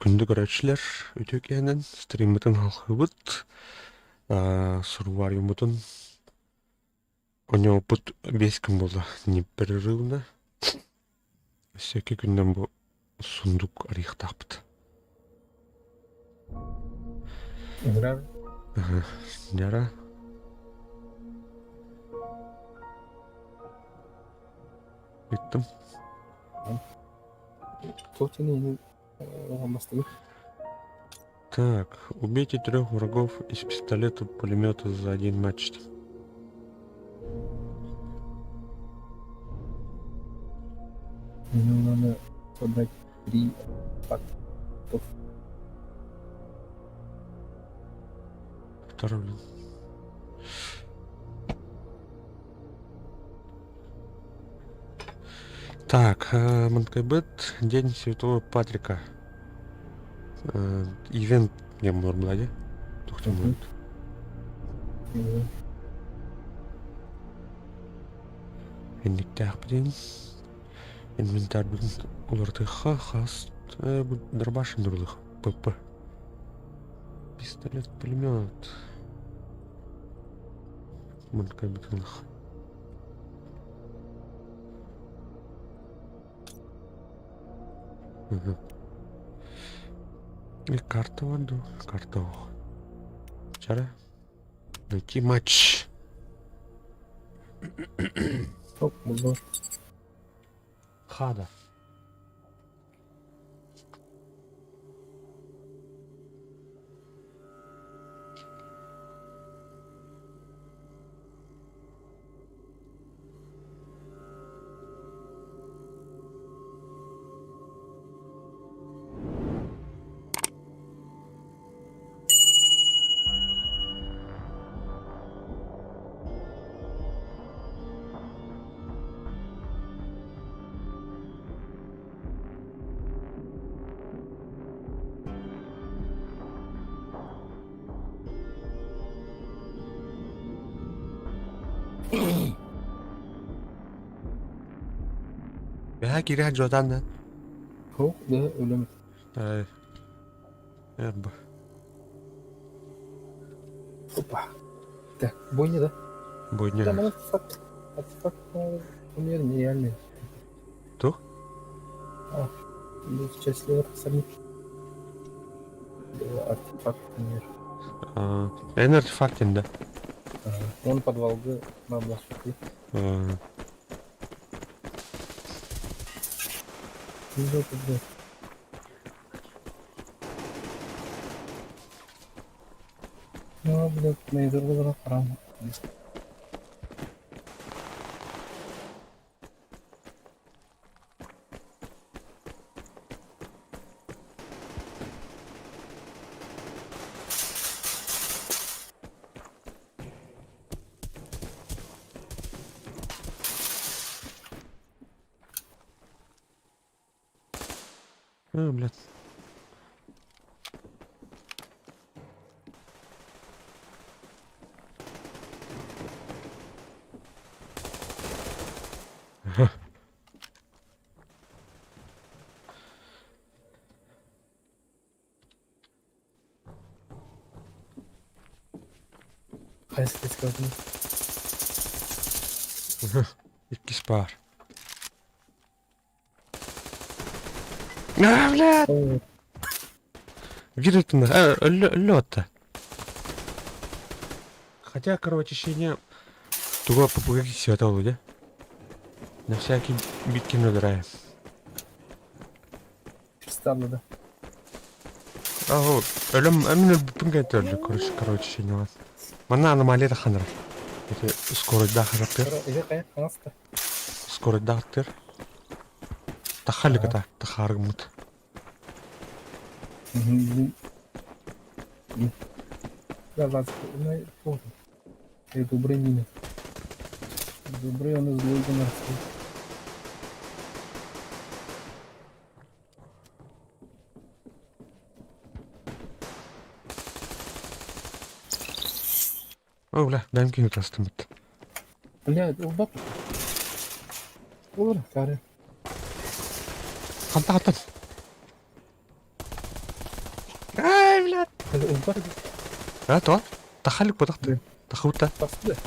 Күндү көрөөччүлэр, үтүө киэһэнэн стриммытын халҕыыбыт, сурвариуммутун оонньообуппут 5 күн буолла непрерывно. Өссө 2 күнүнэн бу сундук арыйыахтаахпыт. Ыҥырар. Дьара. Ыттым. Туох диэн Так, убейте трех врагов из пистолета пулемета за один матч. Мне надо собрать три фактов. Второй, блин. Так, Манкайбет, День Святого Патрика. Ивент диэн буолар буолаа дии. Туох диэн буолбут? Инниктээхпитин инвентарьбытын уларытыахха хас дробаш ындырылых ПП. Пистолет, пулемет. Манкайбытын И карта бар дуу? Карта ох. Чара. Найти матч. Оп, булду. Хада. Бэһэ киирэ дьуотаан да. Суох, да өлөм. Эрб. Опа. Так, бойня, да? Бойня. Там артефакт. Артефакт, умер нереальный. Тух? А, ну, сейчас слева сами. Артефакт умер. Эн артефакт да? Он подвалга бабла сутки. Ну, блядь, наизурга храм. А, блядь. Ага. Хайа сказано. Иккис баар. А, блядь! Вирутина, лёта. Хотя кровотечение туга попугай святого, да? На всякий битки набираем. Странно, да? Аһ, өлөм мин өлбүппүн кэнтэ өллө короче кровотечение вас. Манна аномалия таханар. Это скоростьдаах характер. Скоростьдаахтыр. Тахаликата тахааргыммыт. Добрый мина. Добрый он злой гонорский. О, бля, дай киһи тастыммыт. Бля, улбат. Olur, кары. Ханта хаттан. А то? Тахалик бутахта. Тахута. Тахсыбыт.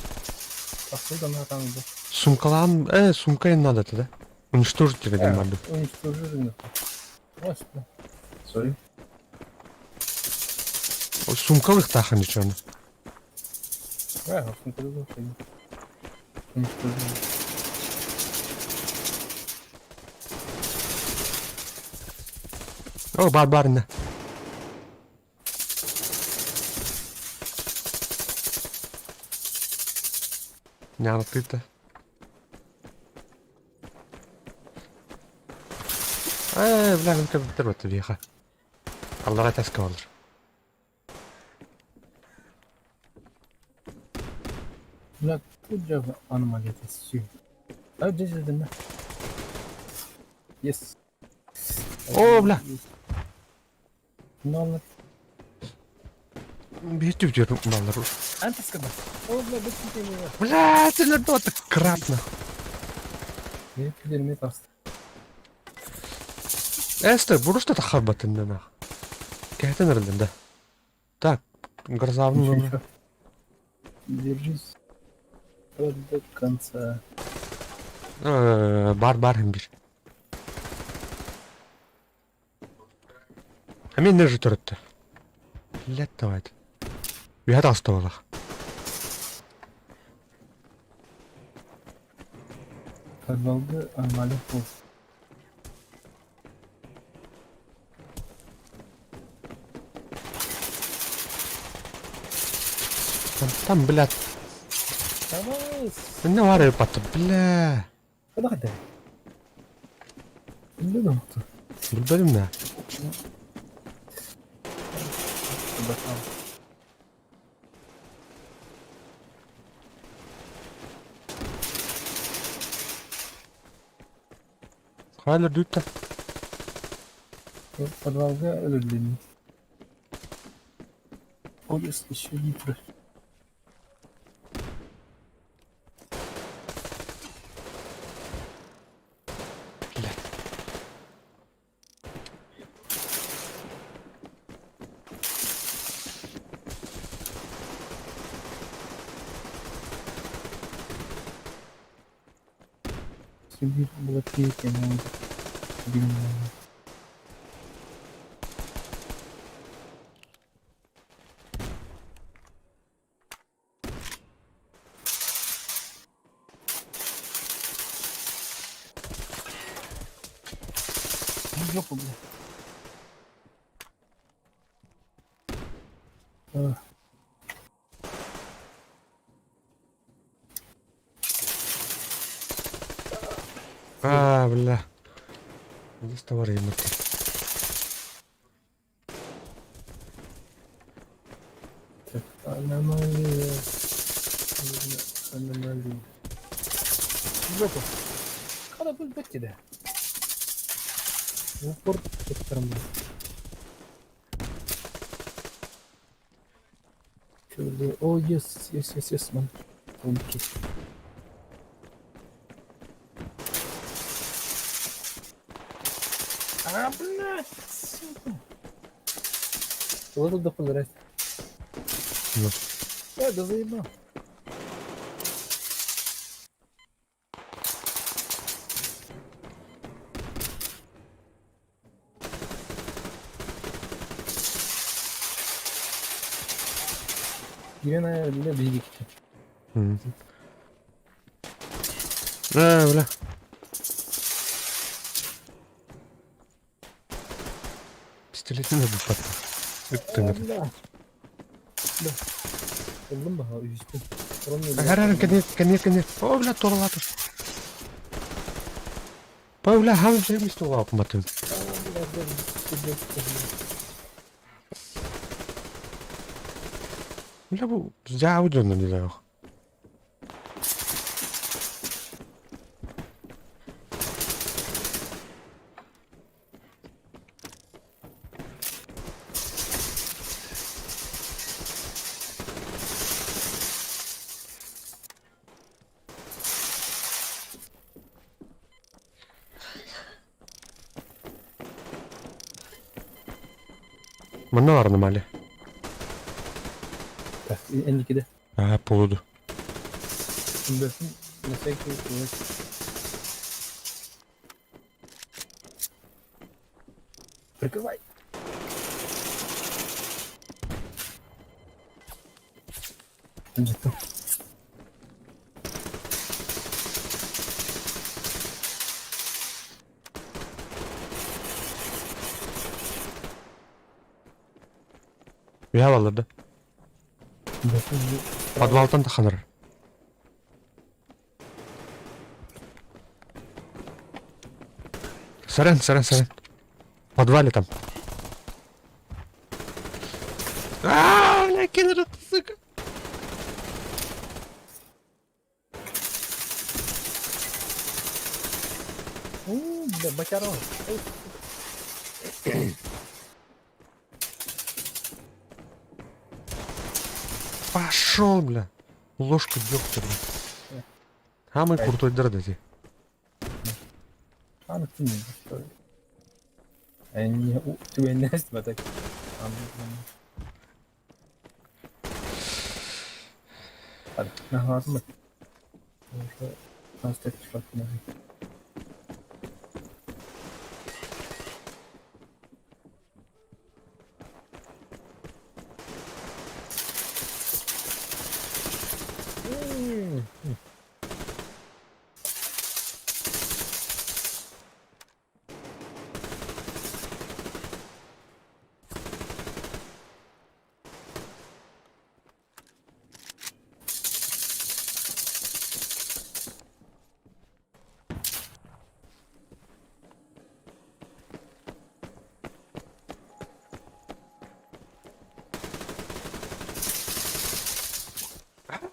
Тахсыбыт ана там бу. Сумкалаан, сумка им надо тогда. Уничтожить тебе Э, надо. Уничтожили. Sorry. Сумкалых тахан ничего. Э, сумкалых. Уничтожили. О, бар барына. Нянатыта. Бля, ну как бы веха. Аллара таска олар. Бля, тут же аномалия все. А здесь это на. Yes. О, бля. Ноль. Бейте в малар. Антискаба. О, бля, быстрее его. Бля, ты на то крап нахуй. Я теперь метаст. Эстер, бурушта тахарбатын нах. Кәтен да. Так, грозавны. Держись. До конца. Бар бар hem bir. Hemen nerede töröttü? Лет давайте. Ühe taastuvalla. Подвалды аномалия пол. Там, там, блядь. Давай. Ne var ya patı, бля. Куда ты? Не Bilmedim ne. Hala dütte. Подвалга өлөрдүм. О, еще нитро. Блядь. Сибирь была третья, но блин. Жопу, бля. А, бля. Здесь товар емет. Так, аномалия. Аномалия. Жопу. Когда будет быть да? В упор О, yes, yes, yes, yes, man. Окей. А, блядь, сука. Вот туда подрать. Ну. Да заебал. Кирена, бля, двигатель. А, бля. Пистолетini de bu patla. Ыттың. Да. Да. Булдum ба, үстү. Хәрәр кенер, кенер, кенер. О, бля, торла тур. Па, бля, хам жемис тула апматын. Бля, бу жау жонно не знаю. Манна бар аномалия. Энникиде. Аа, полуду. Бөфүн на всякий случай. Прикрывай. Дьиттим. Үһэ балларда. Подвалтан таханар. Саран, саран, саран. В подвале там. А, бля, киллер, сука. Уу, бля, батярон. Пошел, бля. Ложку ёпта, бля. Самый крутой дыр эти. Аны ким Түгэннээс батак. Наһаатым.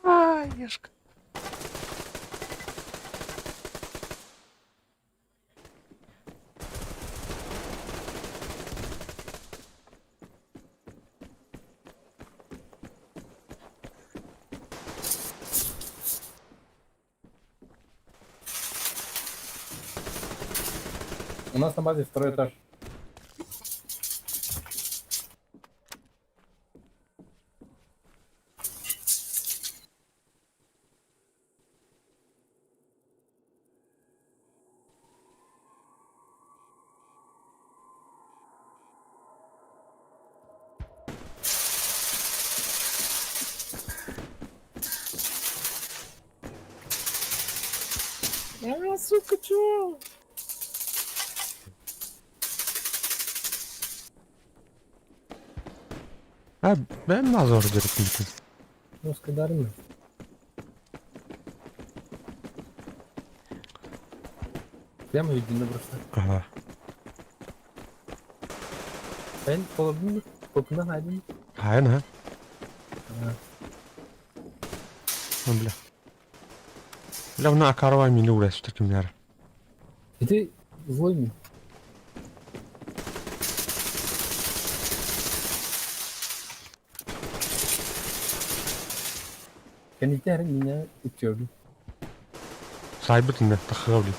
А, ешка. У нас на базе второй этаж. А, сука, чё? А, бэм назор дырып Русская армия. Прямо видно просто. Ага. Ben olabilir mi? Popuna haydın. Хайын, ha? Бля. Бля, мына акарова мени урасып кимнер. Ити злой ми. Кэнниттэн меня үтүөбүн. Сайбыт инде тахыга блин.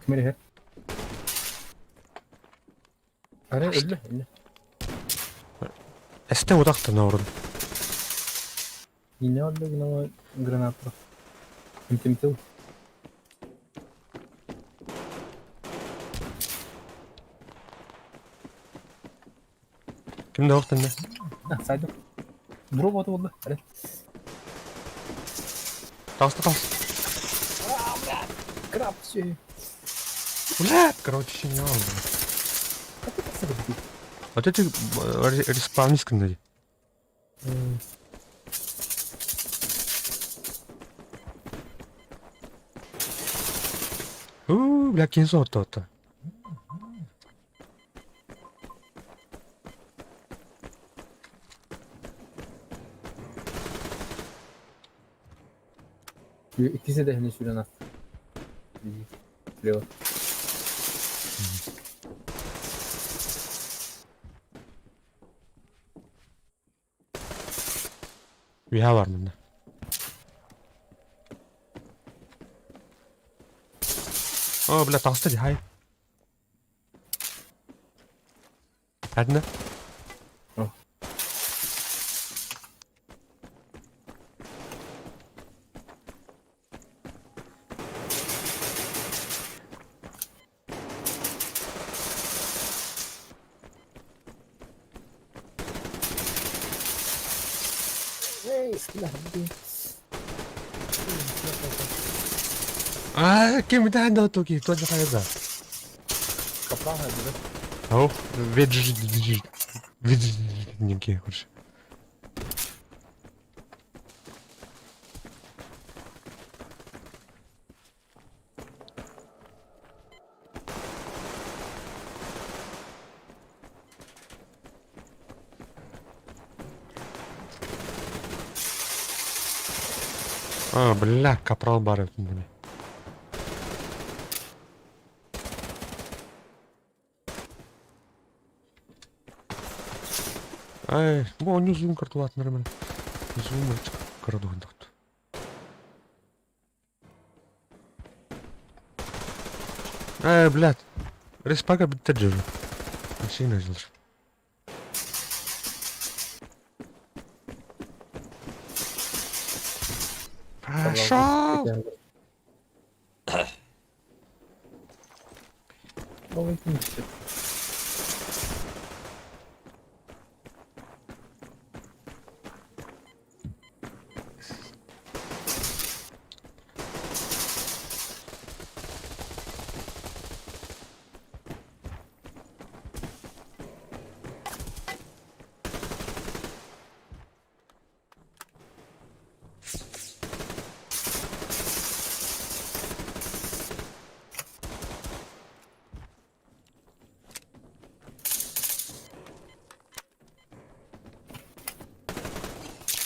Ким эрэ Арай өллө, өллө. Эсте утахта наурын. Мине өллө гына граната. Ким Ким да оқтын Сайдым. Дроп атып oldu. Hadi. Таста тас. Краб все. Бля, короче, не надо. Вот эти респавнисканды. Уу, бля, кин сотту. Иккисе да хene сүрэн ас. Слева. Үһэ бар мында. О, бля, таста ди, хай. Одна. О. А, кем это да токи, то же хайда. Капрал да? Ау, веджники, короче. А, бля, капрал бары. Ай, бу онньуу зум картулаатыннар эмэн. Зум кырадуһун Эй, блядь. Респака бүттэ дьөрү. Машина жылыр. Пошел!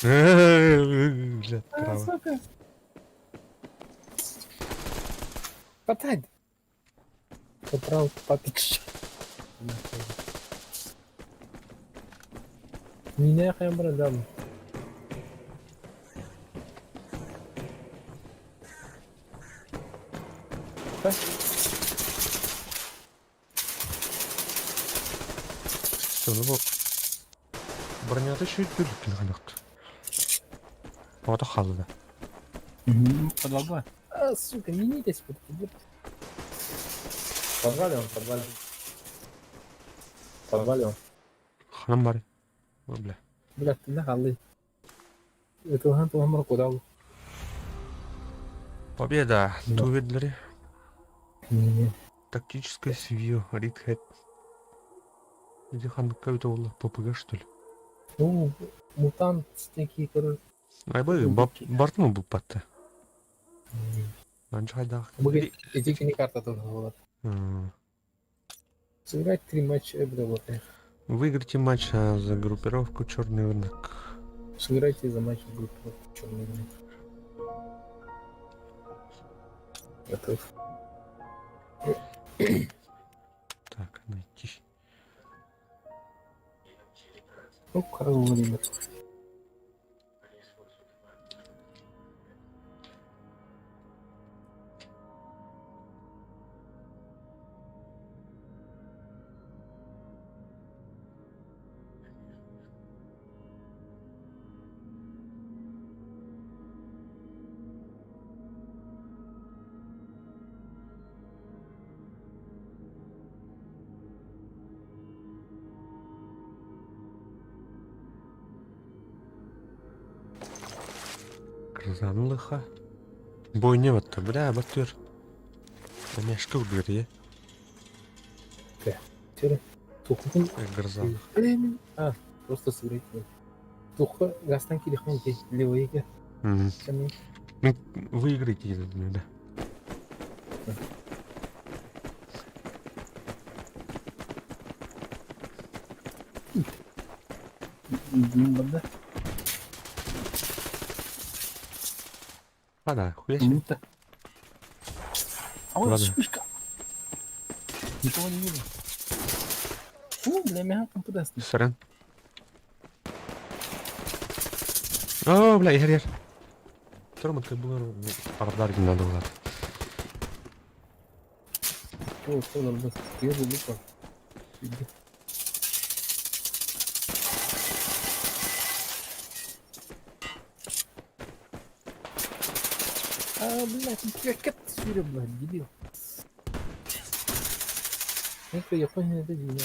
Блядь, право. Сука. Потань. Капрал папич. Меня хэмбра дам. Что, ну бу бронята шүйдүр канакт. Ото халды. Подвал А, сука, минитесь под В подвале он, в подвале. В подвале он. Ханам бар. О, бля. Бля, ты нахалы. Это он туган куда? Победа. Да. Туведлери. Не-не. Тактическое свио. Ридхэт. Иди хан какой-то ула ППГ что ли? Ну, мутант такие, короче. Айбы бартын был патта. Анча хайда. Были эти не карта тоже была. Сыграть три матча бля, вот. Выиграйте матч за группировку Черный рынок. Сыграйте за матч в группу Черный рынок. Готов. Так, найти. Ну, Карл Владимир. Грозанулыха. Бой не вот бля, батыр. Мешка убери. Тухун. Грозан. А, просто сыграть. Туха, гастан килихман левый. Ну, выиграйте, да. Да. А, да, хуя себе. Минута. А вот Ладно. вспышка. Никого не вижу. Фу, бля, меня там подаст. Сорян. О, бля, Игорь, Игорь. Тормот как бы пардар не надо было. Чего, что нам даст? Я же лупа. А, блядь, как это блядь, дебил. Это я понял, это дебил.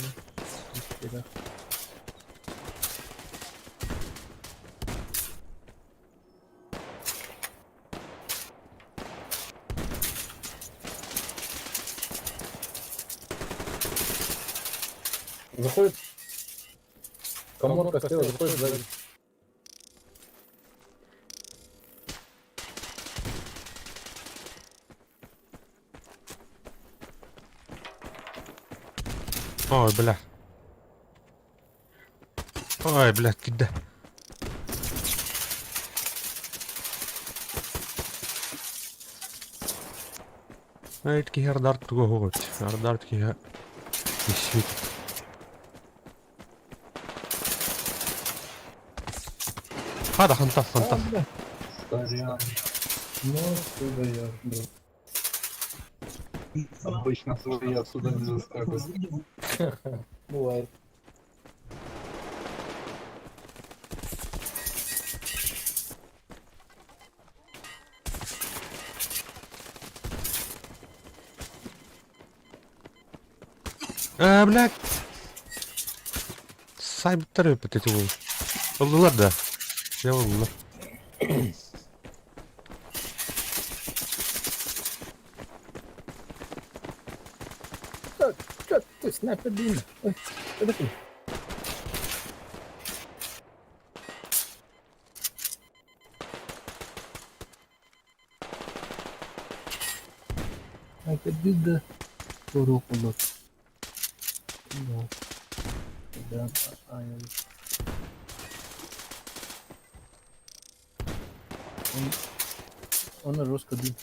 Заходит. Коморка слева, заходит сзади. Ой, бля. Ой, бля, кида. Айт киһи ардар туга оһоҕут. Ардар киһи исит. Хада хантас хантас. Сорян. Ну, ты даешь, брат. Обычно свои отсюда не заскакивают. Бывает. А, блядь. Сайбыттар өпөт эти уол. Ыллылар да. Я ыллылар. Чё ты, снайпер, блин? Ой, подожди. Снайпер да турук Ну, да, а, Он, он жестко бил.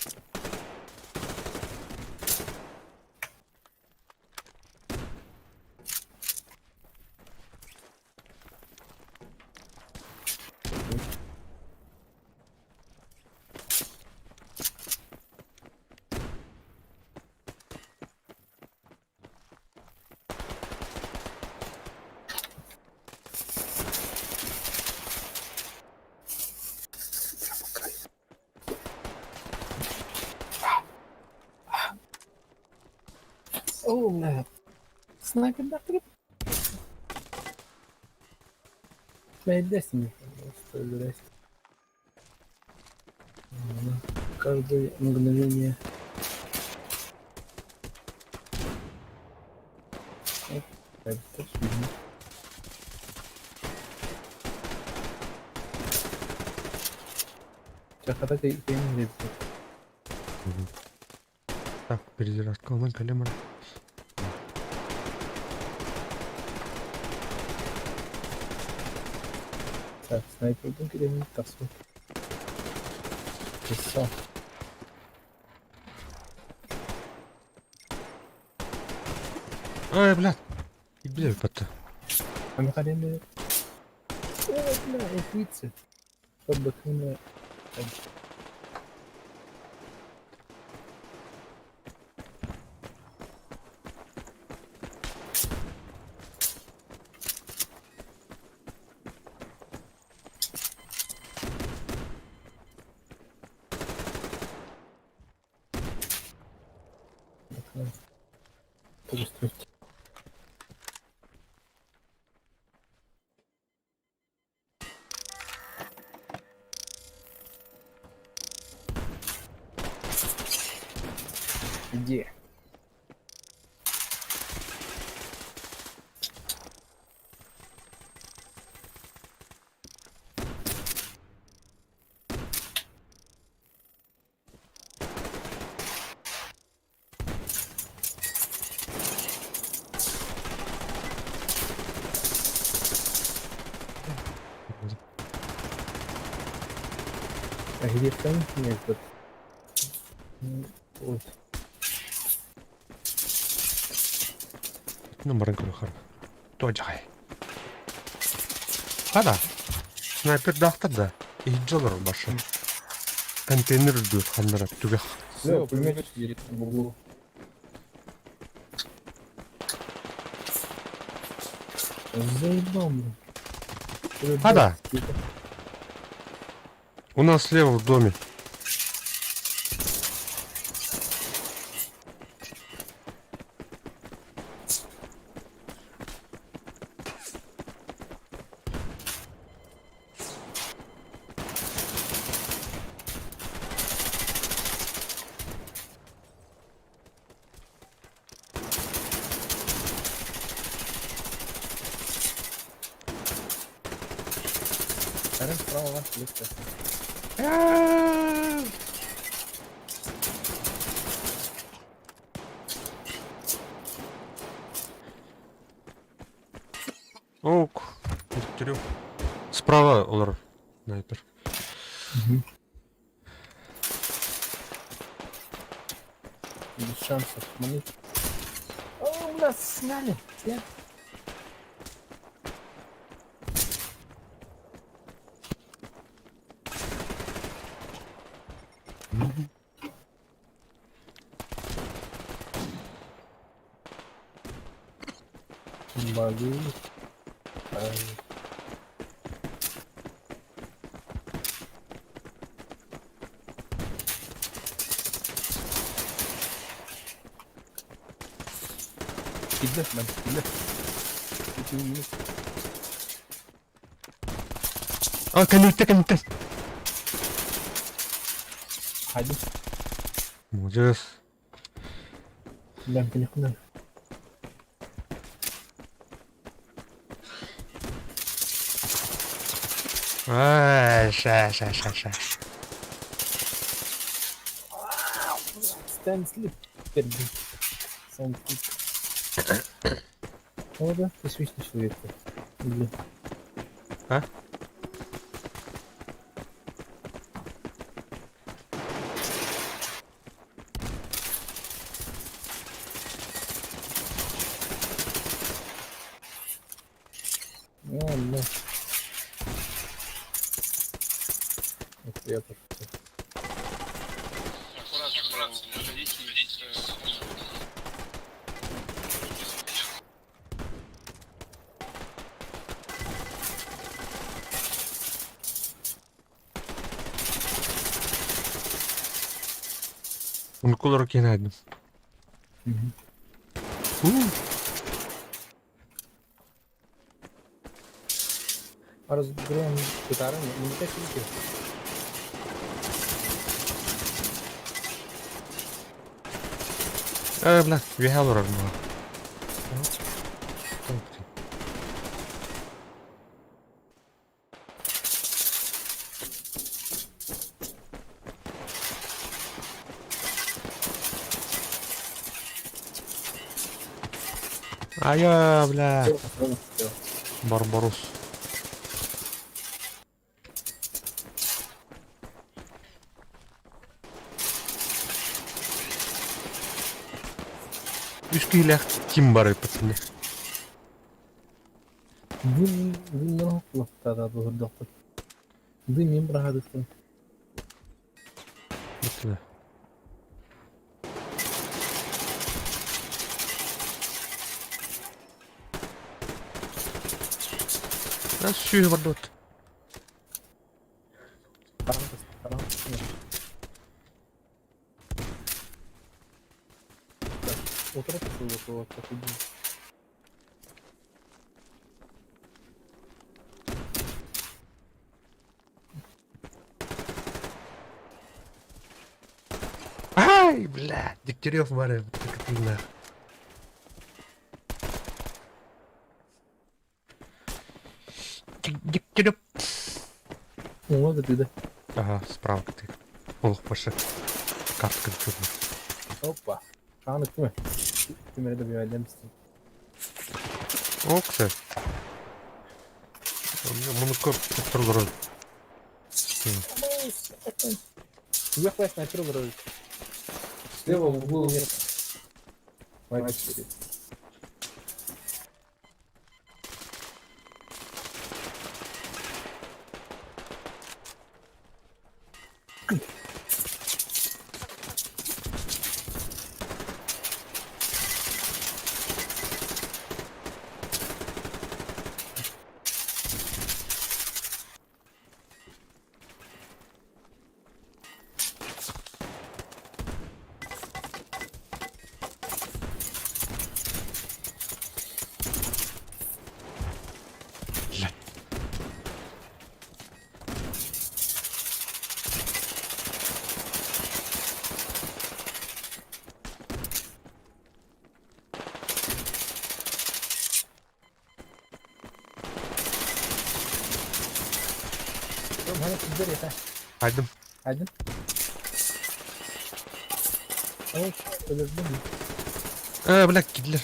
О, бля. Снайпер да Найдесни. Просто здрасте. Каждое мгновение. Это видно. Чахата кем Так, перезарядка онан калемар. Так, снайпер бункер тасу. Все. Ой, блядь. Бля, өпөттө. Аны О, бля, пицца. Чтобы Перестройки. Где? А где там? Нет, вот. Вот. Номерын көрөхөр. Туожай. Хада. Снайпер дахтар да. Иджалар башы. Контейнер үрдү ханнара түгэх. Слева пулеметчик сидит в углу. Заебал, блин. А, да. У нас слева в доме. Сарен справа вас близко. Ок. Дегтярев. Справа олорор. Снайпер. Без шансов. Маны. О, нас сняли. Все. Блин. Ай. Кида, man, кида. А, кэнниттэн, кэнниттэн. Хайдах? Молодец. Бля, конечно. Ай, ша, ша, ша, ша. Stand sleep. Перди. Stand sleep. О, да, ты свистни человека. Или... А? О, да. Вот я так. Аккуратно, выходите из комнаты. Ункулор киһи Мгм. Разгром гитары, не так или Э, бля, үөһэ олорор маа. Ая, бля. Барбарус. Үс киһилээх ким бары пацаны. Дым, дым да, да, Дым им брагадыктын. Бутылы. А сүүһэ бардыбыт. Утро вот вот иди. Ай, бля, Дегтярев бары. Нах. Дегтярев. Ну, да ты да. Ага, справа ты. Олох башы. Картка чурна. Опа. Шаны кime? Кимere de bir ailem misin? Оксы. Муну көп турур. Уехала снайпер вроде. Слева в углу нет. Мать сидит. Бери, это. Айдым. Один. Ой, подожди. А, бля, кидлер.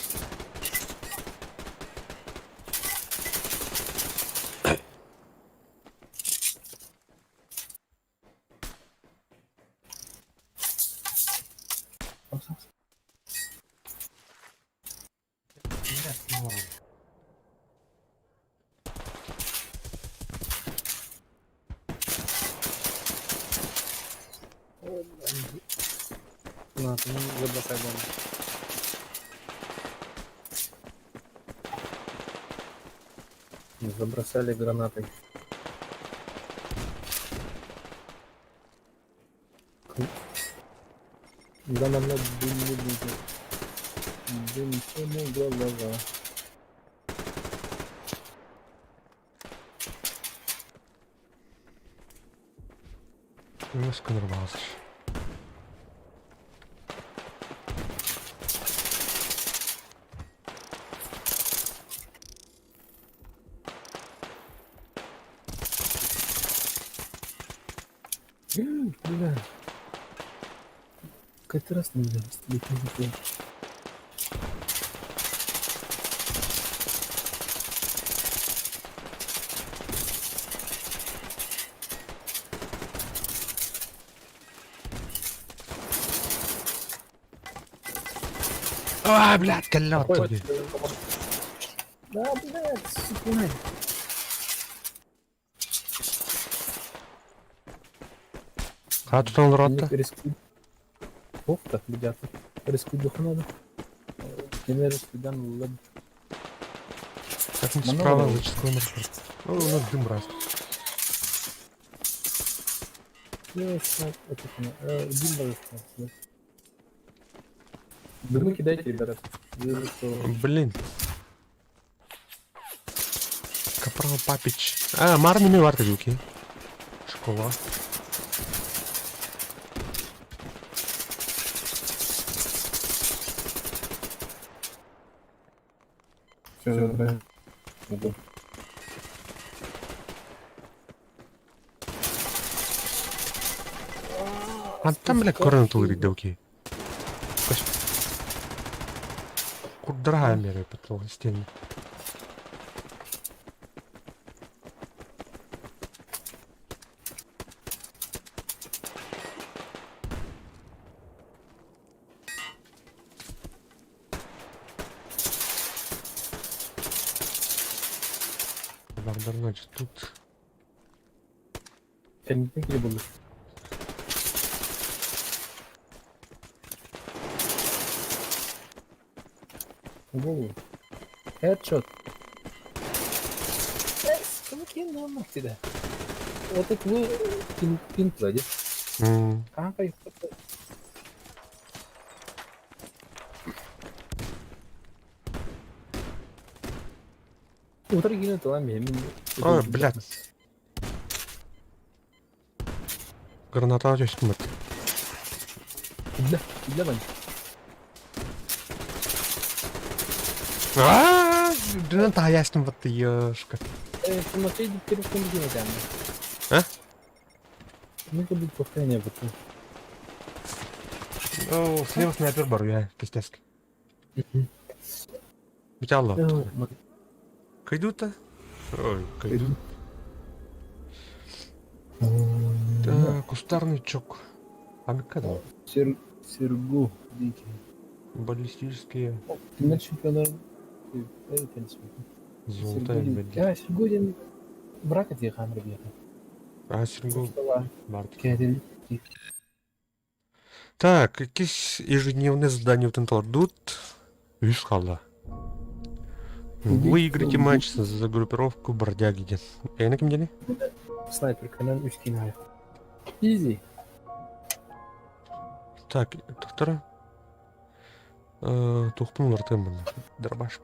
На, ну, забросай бомбу. Забросали гранатой. Да нам надо дым не будет. Дым всему голова. Немножко нарвался. Бля. Как раз нельзя стрелять не было. А, блядь, калёт тебе. Да, блядь, сука. А тут он ротта. Рискуй. Кофта, ребята. Рискуй духу надо. Теперь рискуй лад. Как мы Много справа было? зачастую маршрут. Ну, у нас дым раз. Дымы кидайте, ребята. Вижу, что Блин. Капрал Папич. А, марными варты вилки. Школа. все, да. Угу. А там, бля, корона тулырит девки. Курдра мере потол стены. Бардар, значит, тут. Кэнники буду. Голову. Headshot. Эй, тебя. Вот это вы пин сзади. А, Утро тылами. Ой, блядь. Граната түстүм. Для, для Вань. Аа, граната ястым вот ешка. Смотри, перекомбинировать. А? Ну-ка будет повторение потом. О, слева снайпер бар, я, кистяски. Битяло. Кайдута? Ой, кайду. Так, кустарный чок. Амикадо. Сергу, дикий. Баллистические. Финал чемпионат. Золотая медаль. А, Сергудин. Брак это хамр бьет. А, Сергу Барт. Кедел. Так, якісь ежедневные задания в Тенталдут. Вишхала. Выиграйте матч за группировку бродяги. Я на кем деле? Снайпер, канал Ускина. Изи. Так, доктора. Тухпун Артемон. Дробаш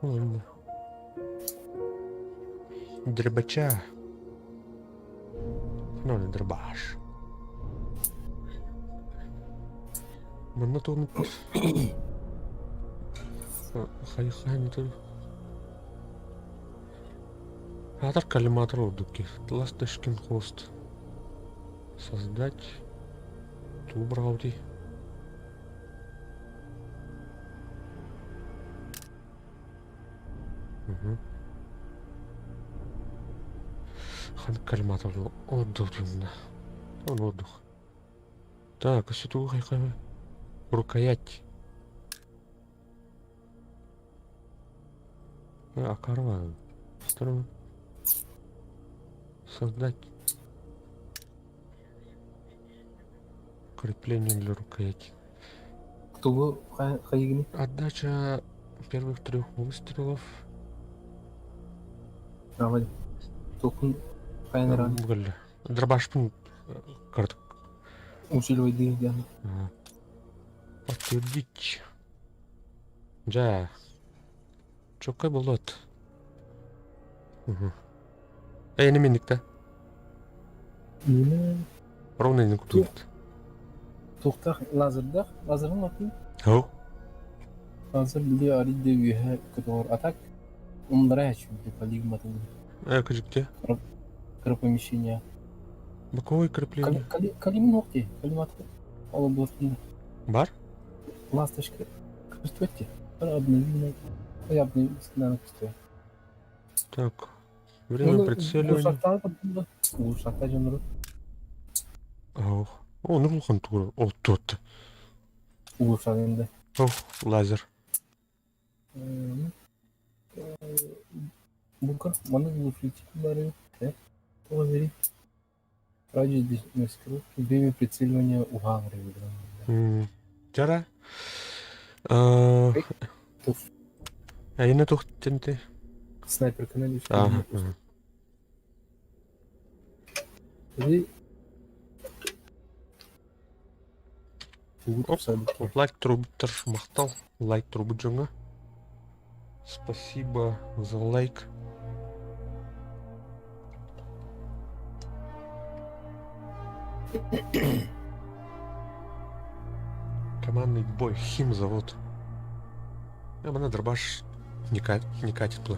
Дробача. Ну, не дробаш. Манна тугун хай хай не то. Атар коллиматор ордуки. Ласточкин хвост. Создать тугу быраҕабытый? Угу. Хан кальматовну отдых Он отдых. Так, а что Рукоять. А карман. Создать крепление для рукояти. Тугу хайыгыный? Отдача первых трех выстрелов. Давай. Толкун хайаныран. Дробашпын картык. Усиливай диэн. Подтвердить. Дьэ. Чоккай болот. Эйни минникте. Ровно не кутует. Туохтаах лазердаах, лазерын атын? Хау. Лазер били арыйда үөһэ көтөҕөр атак умнара үчүгэй полигматын. Кыжыкте. Кыра помещение. Боковое крепление. Калимин ох дии, калимат ол буотун. Бар? Ласточка көстүбэт обновили. Я обновил, наверное, көстүбэт. Так, время прицеливания. Улушакта дьоннору. Ох, о, ну улахан тугу ол туотта. Улушагында. Ох, лазер. Бука, маны глушитель бары. Тоҕо бери. Радиус маскировки, время прицеливания уһаан Жара. Айына тух тенте. Снайперканы Ага. Оп, лайк трубуттар махтал. Лайк трубут дьоҥҥо. Спасибо за лайк. Командный бой, химзавод. Я мана дробаш не, не катит была.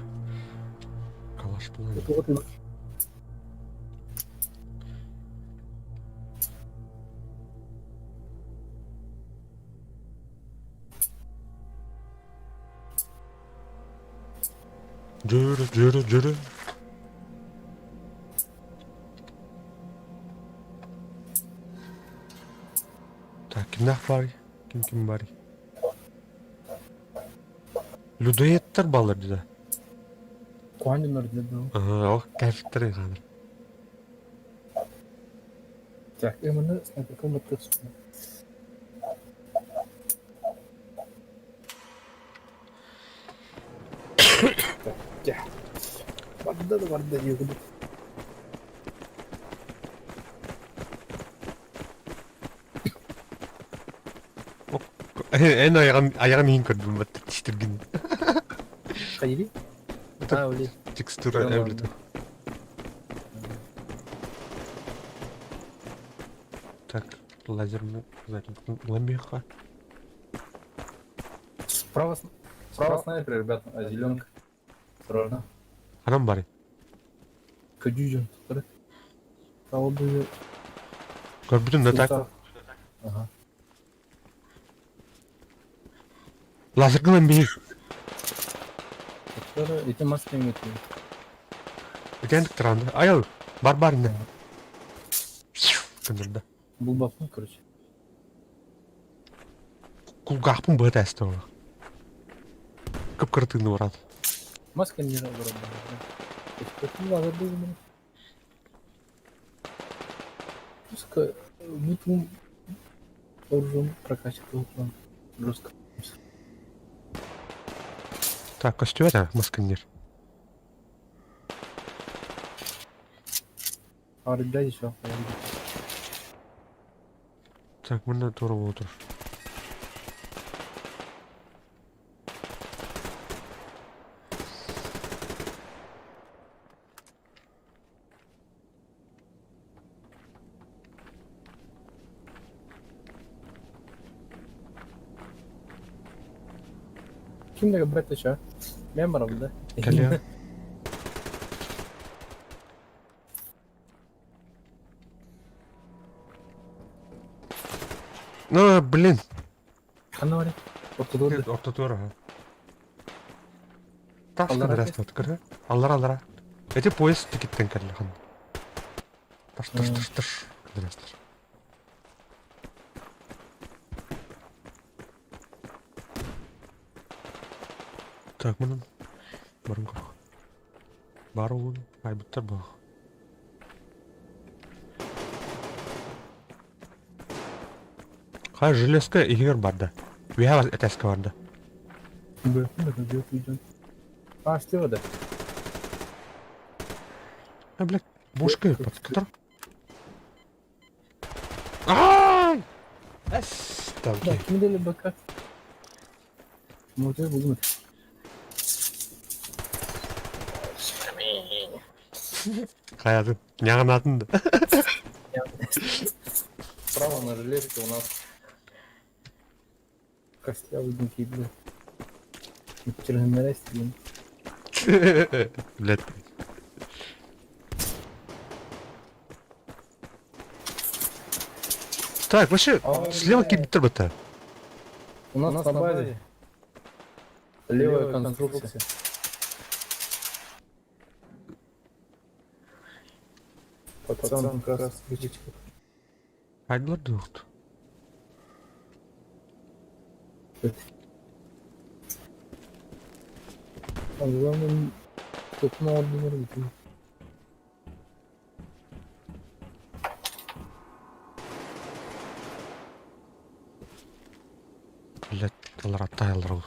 Калаш была. Дьөрү, дьөрү, дьөрү. Так, кимнээх баарый? Ким ким баарый? Людоедтар бааллар дии да? Куанинор диэн дуу? Ага, ол кайфтар хаалар. Так, именно снайперка баттык. Дьэ, барда да барда диэбит. Эн айаҕым айаҕым иһин көрдүм бат тистиргин. Хайыри? А, ули. Текстура эвлиту. Так, лазерный ламбиха. Справа, Справа снайпер, ребят, а зеленка. Осторожно. Ханан бары. Көдьүү дьон. Справа были... Көрбүтүм да так. Ага. Лазергынан бир. Эти маски имеют. Итен транды. Айыл, бар бар инде. Кындырда. Булбаппын, короче. Кулгаахпын быһа тээстэ ол. Кып-кыра тыыны баран. Маска не баран. Пускай бутум оружием прокачивал план. Жестко. Так, көстүбэт масканнер. А, ребят, еще. Так, мына тура отыр. Ким да брать еще? Мемором, да? Кэлиэ. блин! Ханна барый? Ортотугар да. Ортотугар аха. Тас Аллара кыдырастат кыры. Аллара аллара. Эти поезд тикиттен кэллэ хан. Таш таш таш таш кыдырастар. Так, мунун барын көрөх. Бар олун айбыттар бах. Хай железка иһигэр барда. Үөһэ этээскэ барда. А, слева да. А, блядь, бушка под Ай! Эс, Да, ким дели бака? Мотор булдум. Хайатын, няҕанатын да. Справа на железке у нас Костлявый бля. Черноморец, блин. Блядь. Так, вообще, слева кибитер бата. У нас на базе левая конструкция. Пацан как раз кричит. Хайдылар дуохт. А главное, тут на одну руку. Блядь, алар аттайалар ол.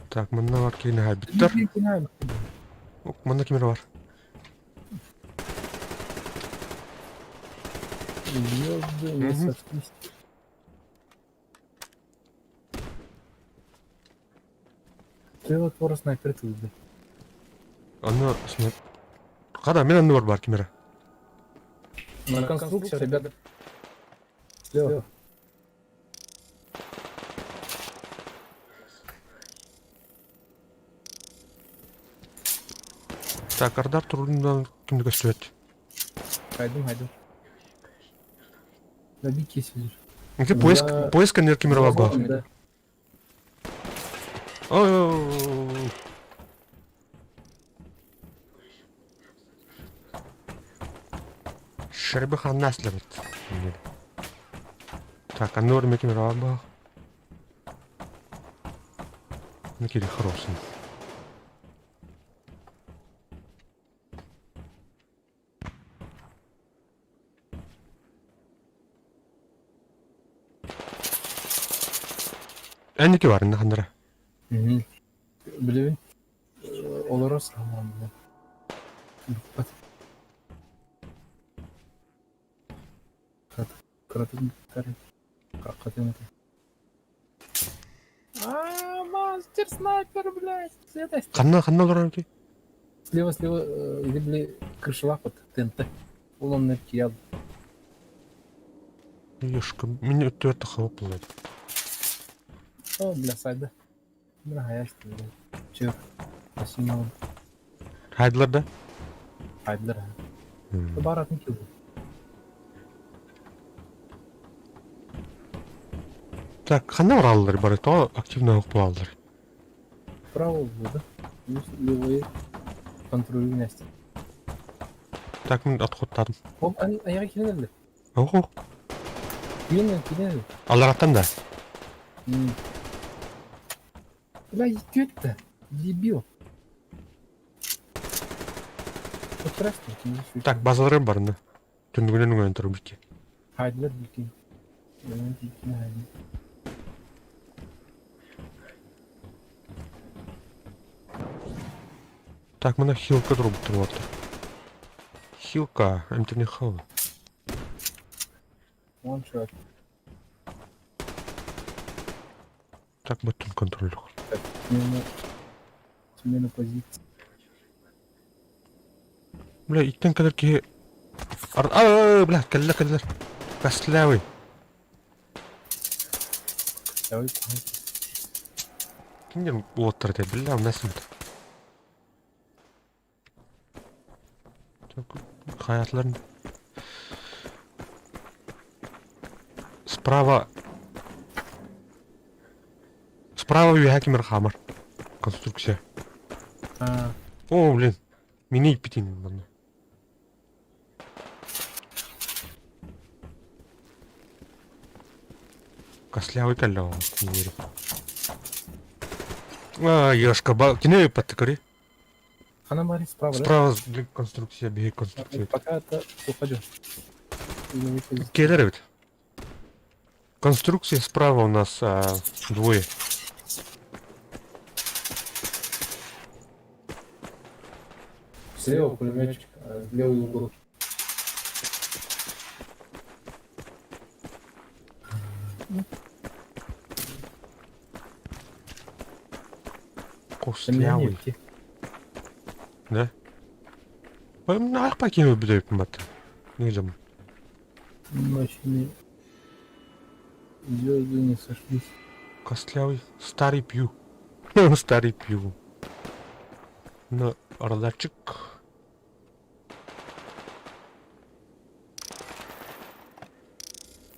Так, манна бар киһини хайбыттар. Манна кимер бар. Звезды не сошлись. Ты вот вора снайпер ты да. Аны снайп... Када, мен анны бар бар кимера. На конструкции, ребята. Слева. Так, Ардар турундан кимди көстүбөт. Хайдым, хайдым. Добить сидишь. Ити поиск, поиск кемер бар бар. Да. Ой, Шербі ханна слебет. Так, анны бар мекемер бар бар. Накири хороший. Энники бар, инна хандара. Угу. Блин. Олорос роман, да. А, мастер снайпер, блядь. Ханна, ханна олорор ки? Слева, слева, или, бля, крышевак вот, ТНТ. Улан наркиял. Ёшка, меня өттөр тахабы булады. О, бля, сайда. Бля, хаяшты, бля. Чё? Спасибо. Хайдылар да? Хайдылар. Баратын килdi. Так, ханна бараллар бар, то активно окуп алалар. Право было, да? Левый контроль вместе. Так, мен отходтадым. Оп, аяға келеді. Ого. Келеді, келеді. Алар аттан да. Бля, идет-то, дебил. Так, базаларым барны. Түндүгүнөн өңөн туру бики. Хайдылар бики. Так, мына хилка туруп туруп Хилка, эмтени хыл. One shot. Так, бөттүн контроль. Смена. Смена позиции. Бля, иттен кадar ки... А, бля, кэллэ кэллэ. Каслявый. Давай. Кимден уоттар те, бля, насымт. Так, Хайатларын. Справа. Справа үөһэ кимир хаамар. Конструкция. А, О, блин. Мини иппитин манна. Костлявый кэллэ ол киниэри. А, ёшка, ба... Кини ыппатты көрүй. Она Мария справа, да? Справа блин, конструкция, биһи конструкция. Пока это уходю. Келер эбит. Конструкция справа у нас двое. Слева пулеметчик, а левый угол. Костлявый. Да? Наах покинул бит Нельзя. Ночные звезды не сошлись. Костлявый. Старый пью. Старый пью. На радарчик.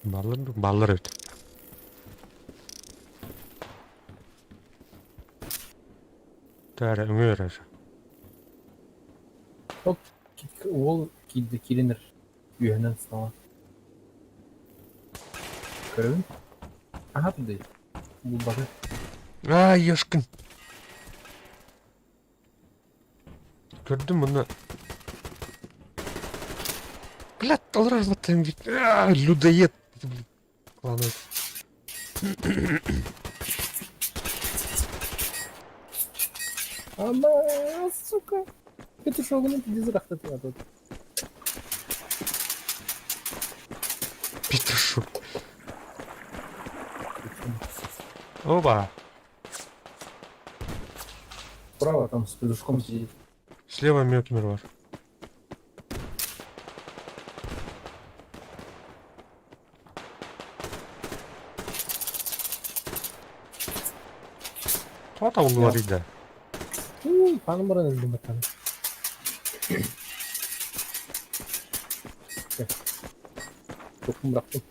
Баллар, баллар эбит. Тара өҥөр Уол киирдэ киирэн үөһэнэн саҥа. Көрөбүн? Аһа тудей. Булбаты. А, ёшкин. Көрдүм муну. Блядь, олорор баттым людоед. Блин, клановый. Ама, сука. Петушогunu дизрахтатыа тут. Петушок. Оба. Справа там с петушком сидит. Слева мёкмер бар. Тота улар иде. Ханым баран өлдүм баттан. Токум бырахтым.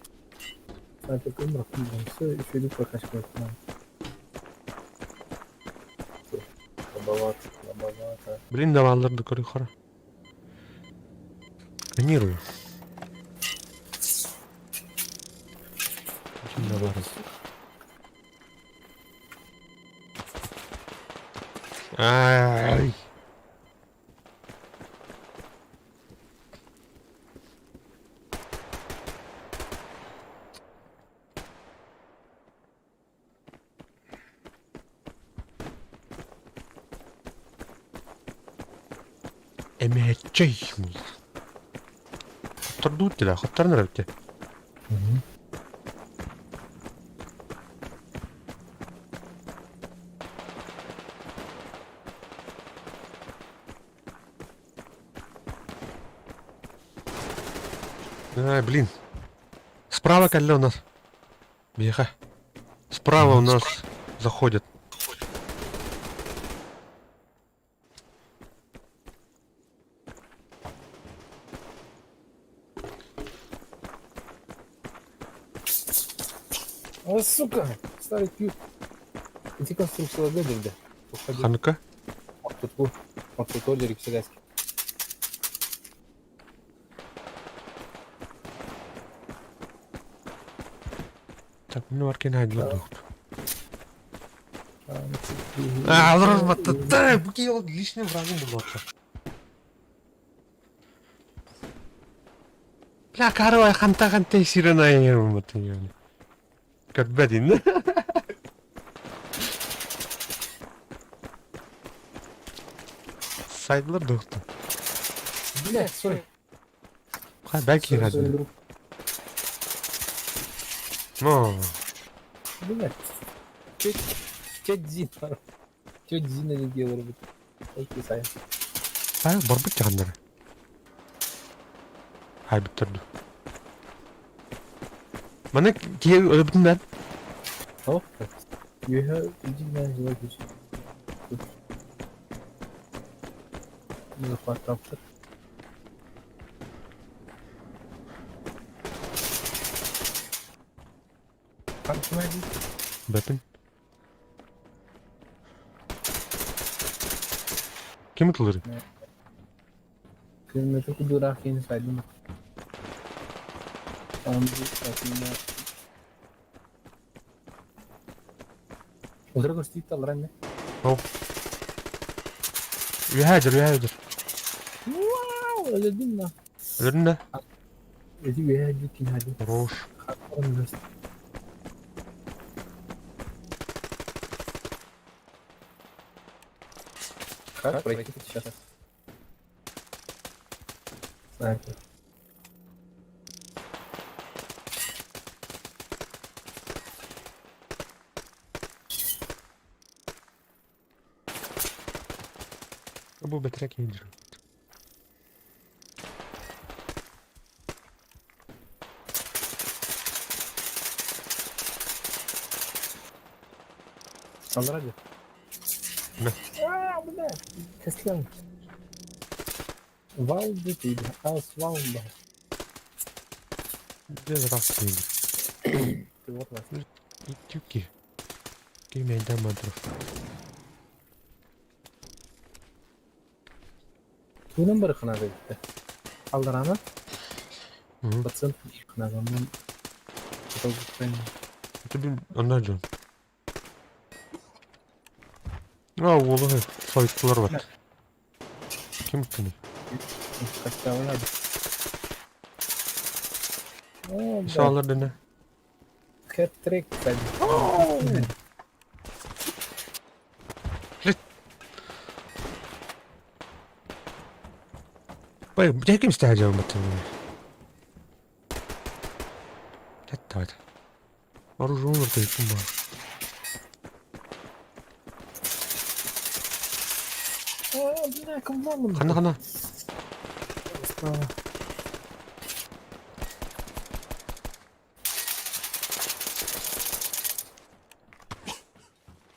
Токум бырахтым. Все, үчүгэй прокачка. Слабовато, слабовато. Блин, давалларды көрүү хара. Сканирую. Ким да бар. Ай. Эмээччэй мулла. Хоттордуут дила, хотторун өрөбүтэ. Ай, блин. Справа кэллэ у нас. Биэхэ. Справа у нас заходят. О, сука! Старый пью. Ити конструкцияларга дирде. Ханука? Ортотку. Ортоту дирик селяски. Так, ну аркен хайдылар дуохту. А, олорор баттатта, бу киһи ол личный врагым буолуохта. Бля, каравай ханта ханта сирена ерматын. Көрбөт Сайдылар дуохту. Блядь, сори. Хай бәки Сори, сори, хадды. друг. Но. Блядь. Тетя Зина. Тетя Зина не делала. Окей, Сай. Ай, барбыт жагандар. Хай бүттерду. Маны кие өлбүтүн бен. О, Юха, иди на зелёный. Захват трактор. Бэпин. Ким ытылырый? Километр кудураах киһини сайдым. Утары көрсүү талларан не? Ол. Үөһээ дьэр, үөһээ дьэр. Вау, өлөрдүм да. Өлөрдүм да? Эти үөһээ дьүт кини хадьы. Хорош. Как пройти сейчас? Снайпер. Бу бэтрек индир. Аллара дьэ. Мэ. Аа, бля. Кэслэн. Валды ты, ас валда. Дьэ здравствуй. Ты вот нас. Итюки. Ким мадров. Туунан бары ханага иттэ. Алларана пациент ханагаммын. Это бин анда жон. А, уолу сойттылар бар. Ким кини? Саалар дene. Хэт-трик, Бай, бу ким стадион баттын. Таттаад. Оружие умер бар. А, бля, кому Хана хана.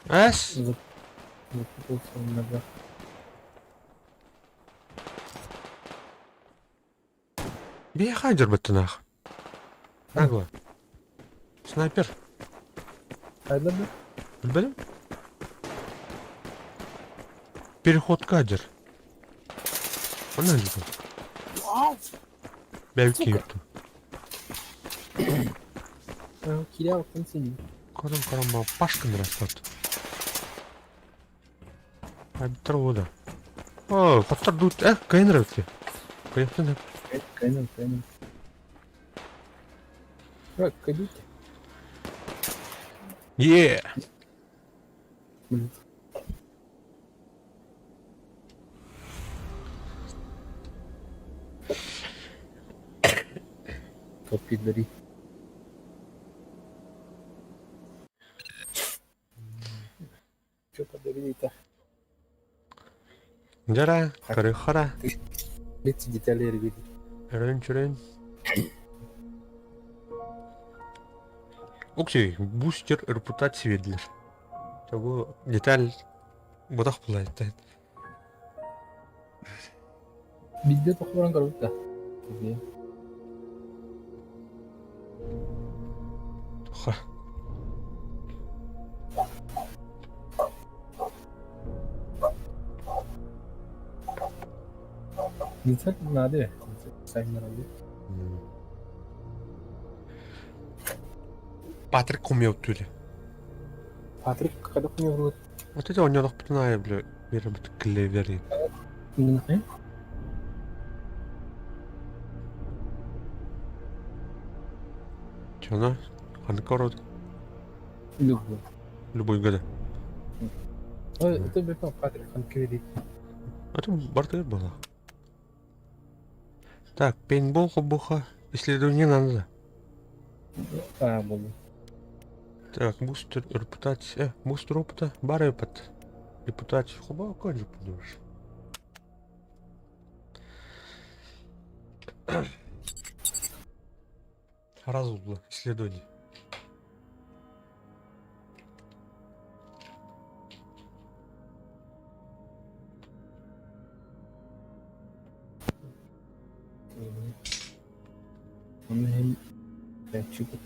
Эс. Запутался в ногах. Бие хайдер баттынах. Нагло. Снайпер. Хайда бу? Билбедим. Переход кадр. Она же. Бәүки юрту. Кирилл Константин. Кором кором пашка растет. Абитрода. О, хотар дут. Э, кайнры ти. Кайнры. Кайнры, кайнры. Так, кадите. Е. Блин. Топ бери. Что подарили-то? Жара, коры хара. Эти детали ребята. Рын чурын. Окей, бустер репутации ведлер. Того деталь бодах булайт. Видео тохорон көрбүт да. Ха. Деталь надо. Сами надо. Патрик кумел түле. Патрик когда у него Вот это у него пытная, бля, бер бит клевери. Не Чё на? Ханкород. Любой. Любой года. Это бепа Патрик Ханквери. Это бартер было. Так, пейнтбол хобуха. Исследование надо. А, был. Так, бустер репутация. Бустер опыта. Бар опыт. Репутация. Хуба, как же подумаешь? Разумно. Исследование. Чипот.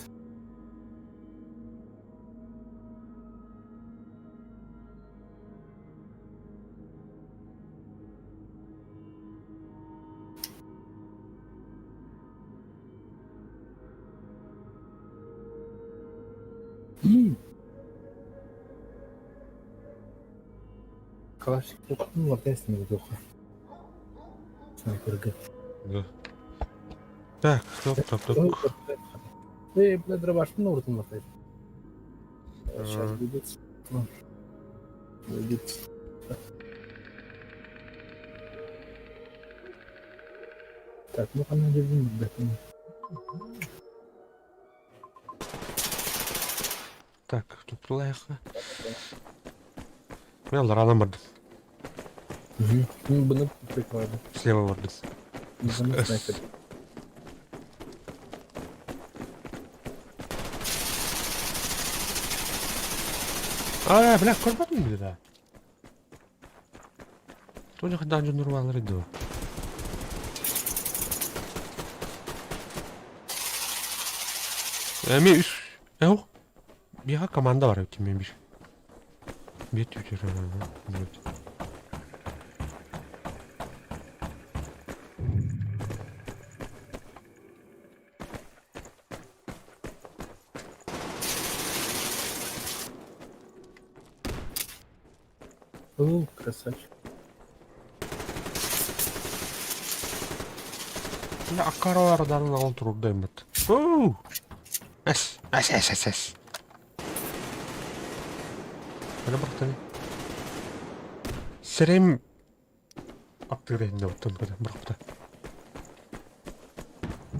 Калашников лапесный воздуха. Снайперга. Да. Так, стоп, стоп, стоп. Эй, бля, дробаш, ну, вот он лапает. Сейчас будет. Будет. Так, ну она не будет. Так, тут лайха. Мен аларана бардым. Ну, бұны прикладу. Слева бардым. Бұны снайпер. А, бля, көрбөтүм били да. Тоня хандан нурмалар иди. Эми үс. Эу. Биха команда бар эбит мен бир. Бир түтөр. О, красавчик. Бля, аккаралардан ал турдаймыт. Оу! Эс, эс, эс, эс, эс. Бля, бырахтаны. Сирем аттыгыр оттон көтө бырахпыта.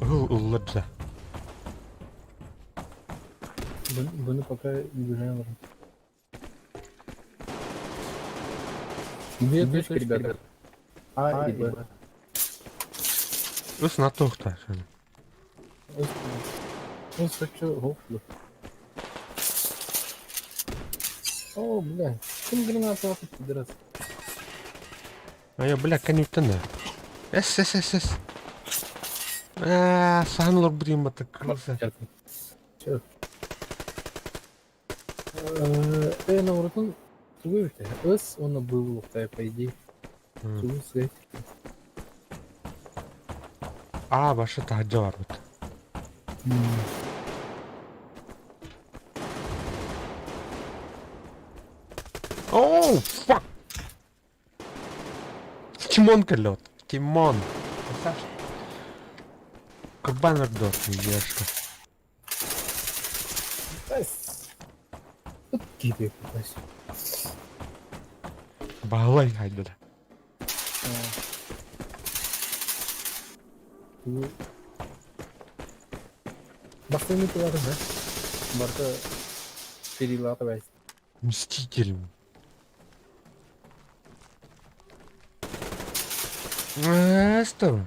Ыл ыллар Бұны пока не бежаем. Две точки, ребята. А и Б. Өс натуохта. Он хочу гофлю. О, бля, кем гранату ахать, пидорас? А я, бля, конюктана. Эс, эс, эс, эс. Аа, сахан лор бутим крыса. Чё? На уротун тугу бите. С он был по идее. Тугу свет. А, баша тахаджа бар бут. Оу, фак. Тимон кэллет. Тимон. Красавчик. Кабан ордор, ешка. Тут кипи попасть. Балай хайда. Бастыны тулары, да? Барта перелатывать. Мститель. Что?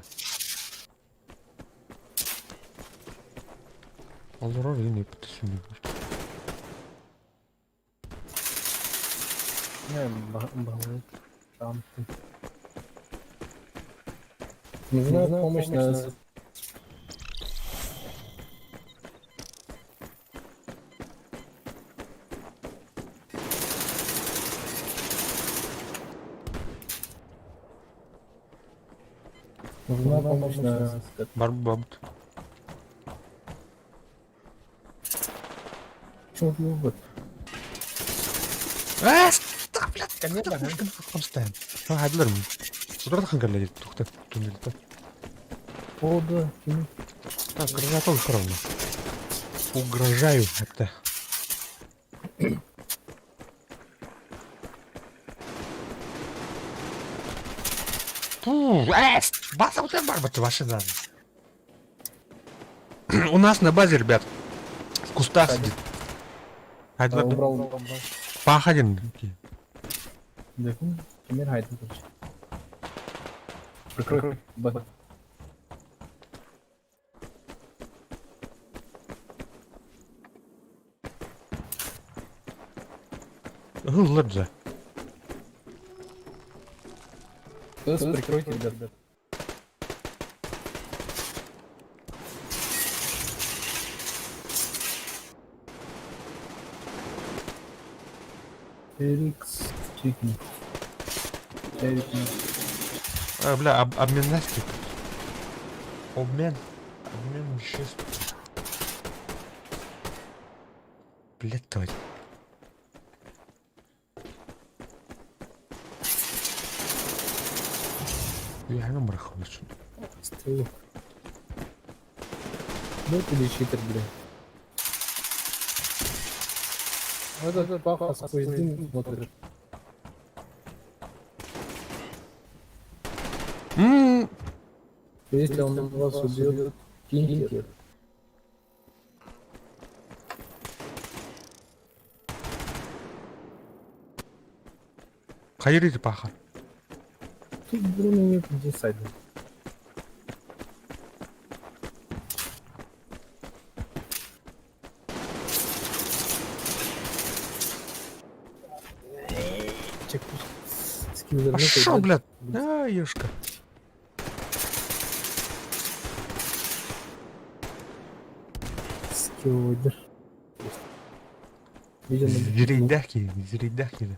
Олорор не пытасың. Не, балай. Там. Нужна помощь на... Нужна помощь на... Барбабт. Чё вот? Аа, блядь, конечно, хамстайм. Хайдлар. Ударда хангалла тухта туннельта. О, да. Так, гранату равно. Угрожаю это. Фу, база вот это ваша да. У нас на базе, ребят, в кустах сидит. Хайдлар. Убрал, убрал. Пахадин. देखो, मेरा हाइड कुछ. Прикрой. Б. Ладно. Прикройте, ребят. Феликс Чикин. Эрик. А, бля, обменастик. Обмен. Обмен веществ. Блядь, давай. Үөһэҥҥэ бырахыллар. Стрелок. Ну ты читер, бля. Вот этот паха сквозь дым смотрит. Если он вас убьет, киньте. Хайыр паха. Тут Бруно нет, где сайд. Пошел, блядь. А, ёшка. Скиллдер. Зирейдэх киһи, зирейдэх киһи.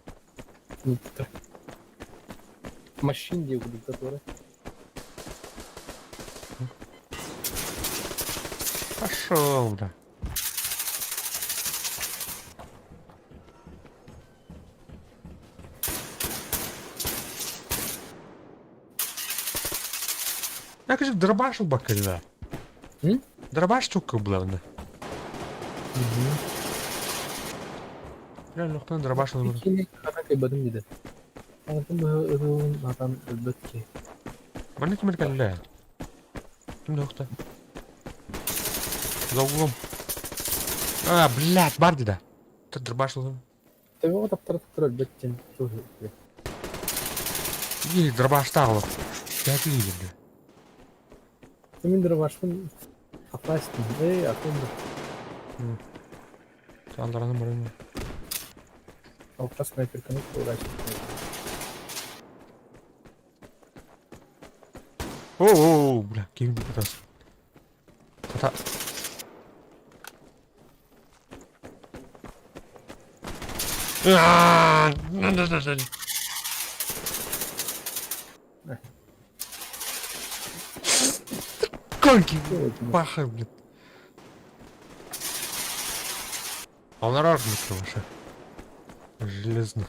Машин диye курдук Пошел, бля. Я, конечно, дробашил бы когда. М? Дробаш чукка была. Реально, кто дробашил бы. Кини диде. Атын өлбөт ки. Маны ким кэллэ? Ким дохта? За углом. А, блядь, бар дида. Ты дробашил. Төбөҕө таптара таптара өлбөт диэн И дробаштал. Я видел, бля. Мин дробашпын опасен. Эй, акунда. Алдараны барым. Алта снайперканы поворачивать. О, бля, ким раз. Хата. А, Конки, паха, блин. А он оружие ваше. Железно.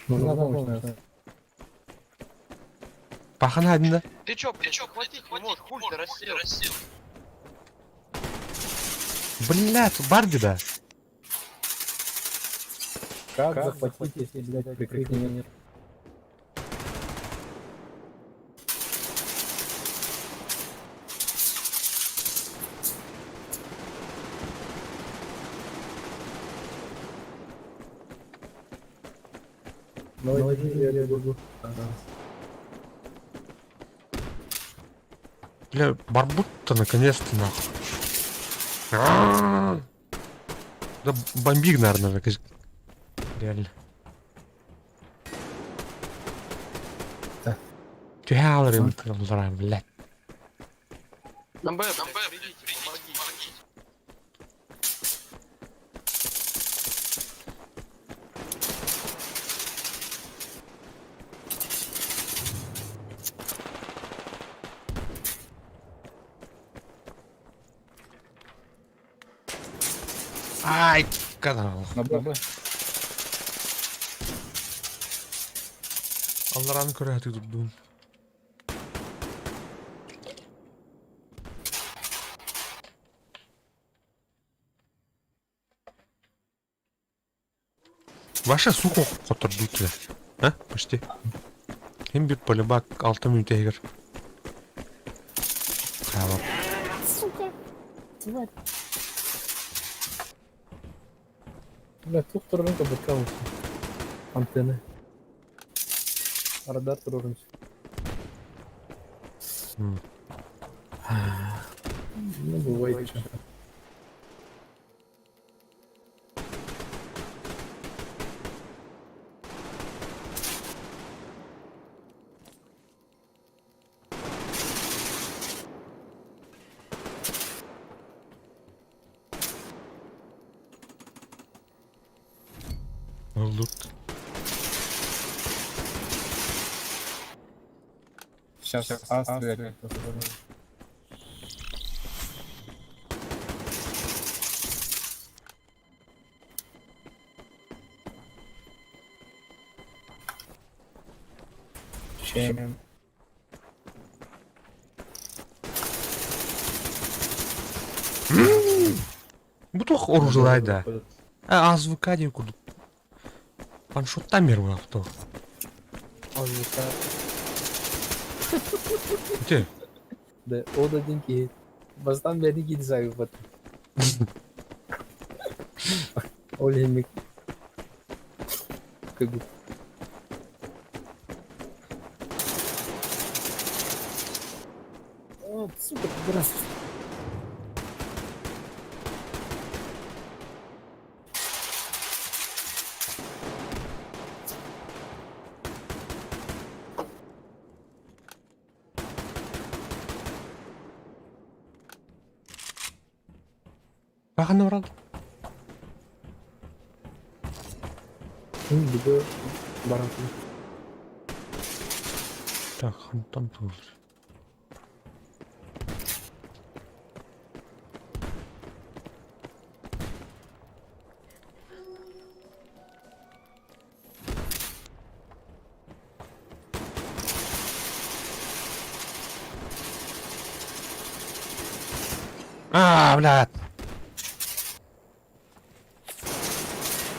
Нужна помощь, наверное. Пахана один, да? Ты чё, ты чё, хватить не можешь, хуй ты рассел. Блядь, барди, да? Как захватить, если, блядь, прикрытия нет? Ну, я бегу. Бля, барбут-то наконец-то нахуй. А-а-а. Да бомбик, наверное, же, реально. Да. Тялрым, блядь. На Б, на Б, придите, помогите. Ай, канал. На Б. Аллараны көрө турдум. Ваша сухо котордутля. А? Почти. Им бир полибак 6 минут эгер. Хаалар. Сука! Тварь! Бля, тух туррын кабакка Антенны. Радар туррын. Ну, бывает что. Лут. Сейчас Астрия как-то. Чем? Бу туох оружие да? А, АЗВК диэн курдук. Ваншоттан бер буолуохтаах. АЗВК. Ити. Да, ол да диэн киһи. Бастаан бэйэтин киһини саагыппат. Ол иһин көбүт. О, сука, пидорас. Ханна бараллар? Мин бүгү баран Так, хантан тур. А, блядь.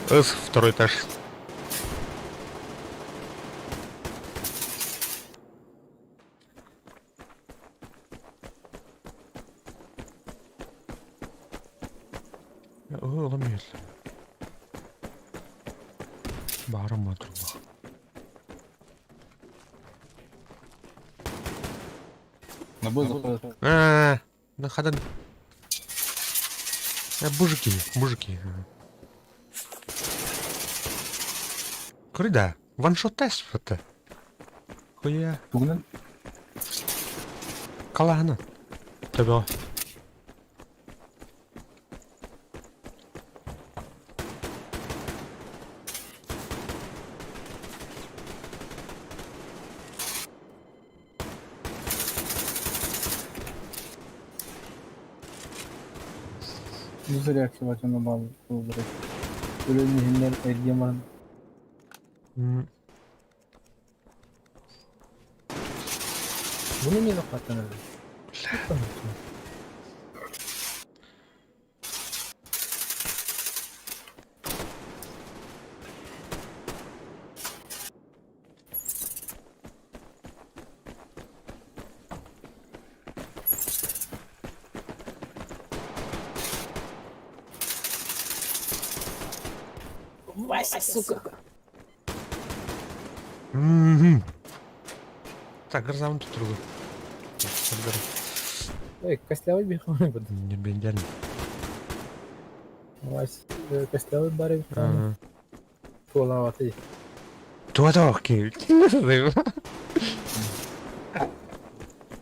С, второй этаж. Oğlum gel. Bağırma durma. На бой заходят. А, на хадан. Мужики, мужики. Курда, ваншот тест это. Хуя. Тугнан? Калана. Тебе. Ну зря на бал выбрать. Өлөн эргеман. Bunu niye kapattın öyle? Вася, сука! Мгм. Так, гроза тут другой. Эй, костлявый бихуй. Не бендерный. Вася, костлявый барый. Туолааватый. Туотоохки.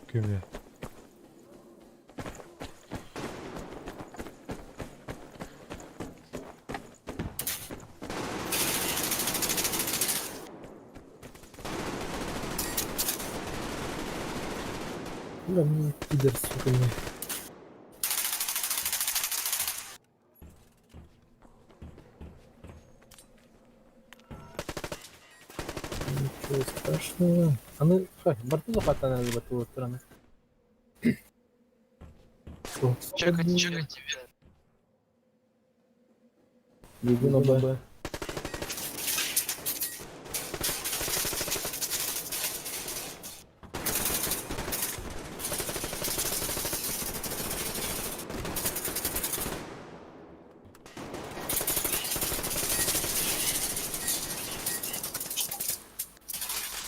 Kyllä. Да мне пидор, сука, мне. Ничего страшного. А ну, хай, борту захватана либо ту сторону. Чекайте, чекайте. Бегу на Б.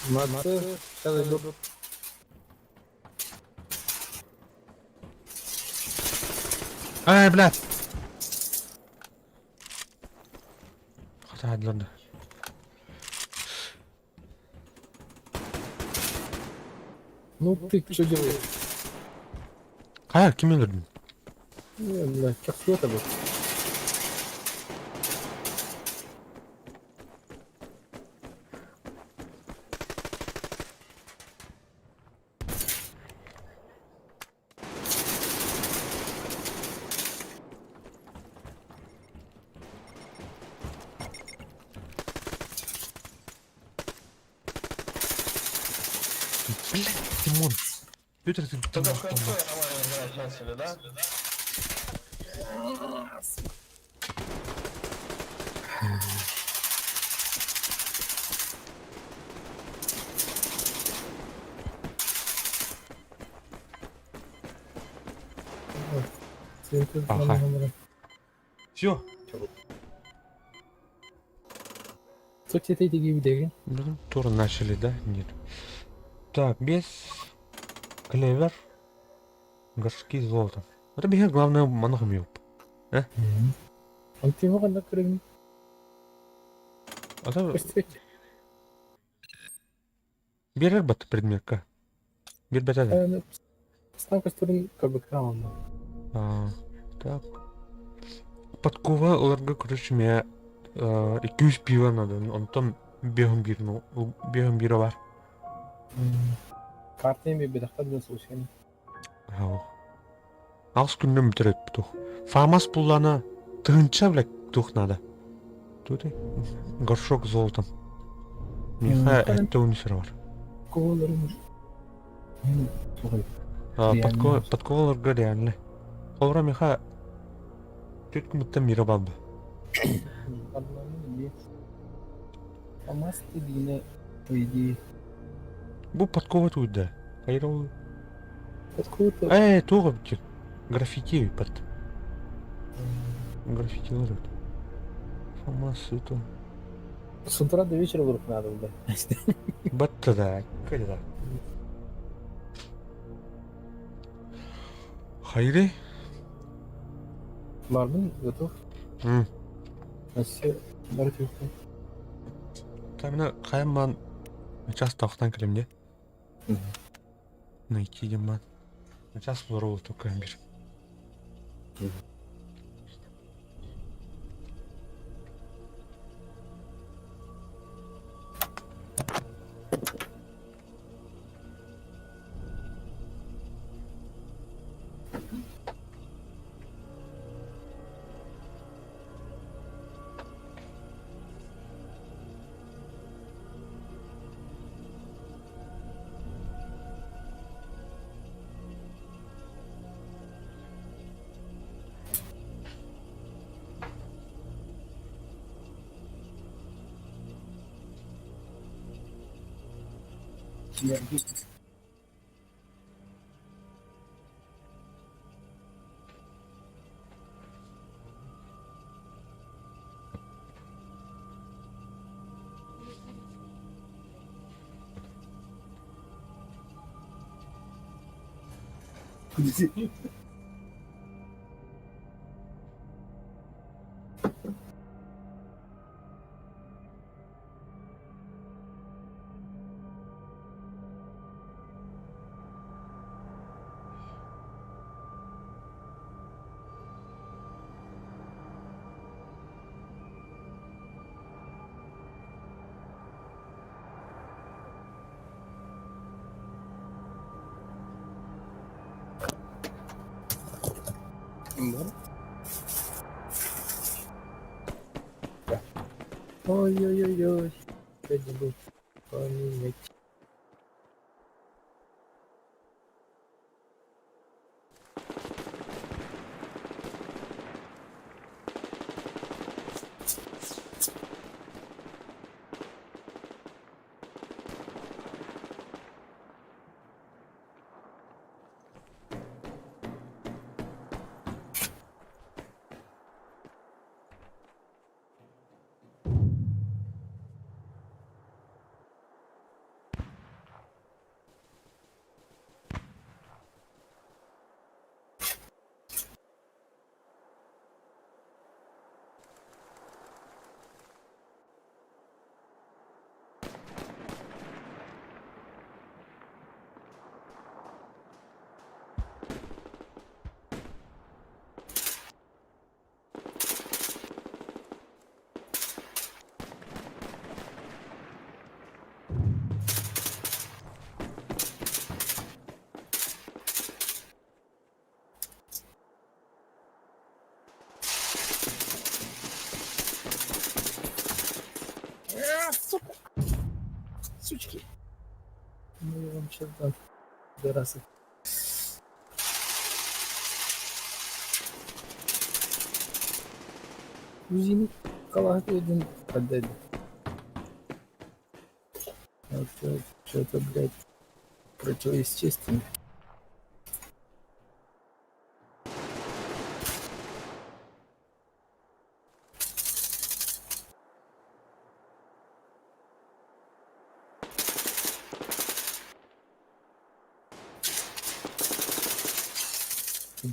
Молодцы. Сейчас иду. Ай, блядь. Хата, ладно. Ну ты что делаешь? Хайа, ким өлөрдүн? Не, блядь, как это был? Димон. Петр, ты Только в конце нормально играть начали, да? Ага. Все. Тур начали, да? Нет. Так, без клевер, горшки золота. Это бега главное манахумил. Э? А то берер бат предметка. Бир бетеді. Так. Подкова оларга, короче, меня 200 пива надо. Онтон бегом бир, ну, бегом бира бар. Алыс күннен бүтірет тух. Фамас пуллана тыгынча, блядь, тух надо. Тут горшок с золотом. Миха это унисер бар. Подкова, подкова реально. Олра миха түт күміттен мира балды. Бу подкова туйда. Хайрол. Э, туға бітер. Граффити под. Граффити ларыт. Фамас это. С утра до вечера вдруг надо, да. Батта да, когда. Хайри? Бармен готов. Все, Там хайман часто охтан кілемде. Найти деман. Сейчас здорово только мир. Ой-ой-ой-ой. Опять забыл поменять. Сука! Сучки! Ну я вам сейчас дам. Пидорасы. Узины калаһыт өйдүн хаддайды. Это что-то, блядь, противоестественно.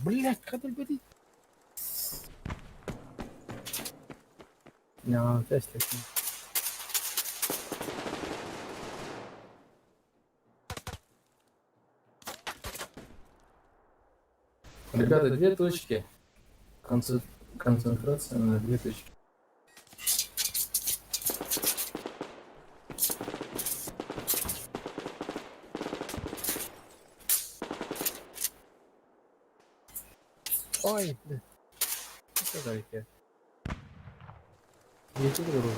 Блядь, хата өлбөтүй? No, тэстэ. Ребята, две точки. Концентрация на две точки. Ой, блядь. Что за я? Я тут оружие.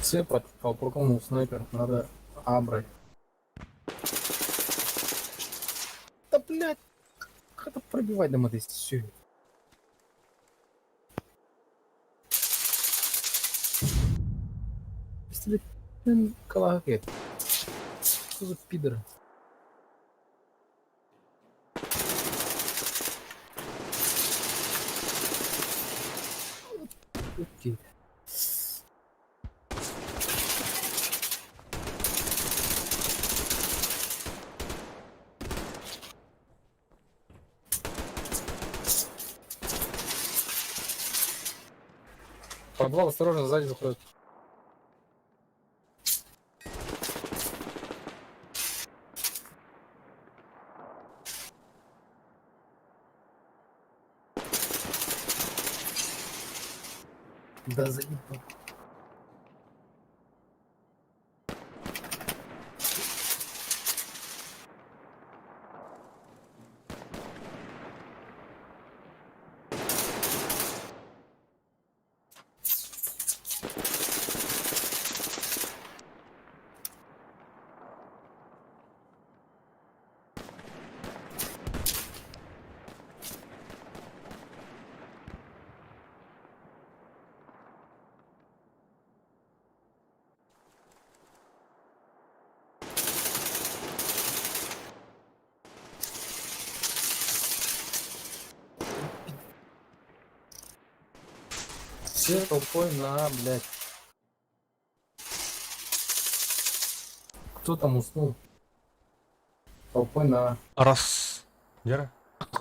Все под колпаком снайпер. Надо А брать. Да, блядь. Как это пробивать нам это все? Калахакет. Что за пидор? Окей. Подвал осторожно, сзади заходит. Да заебал. Все толпой на, блядь. Кто там уснул? Толпой на. Раз. Гера.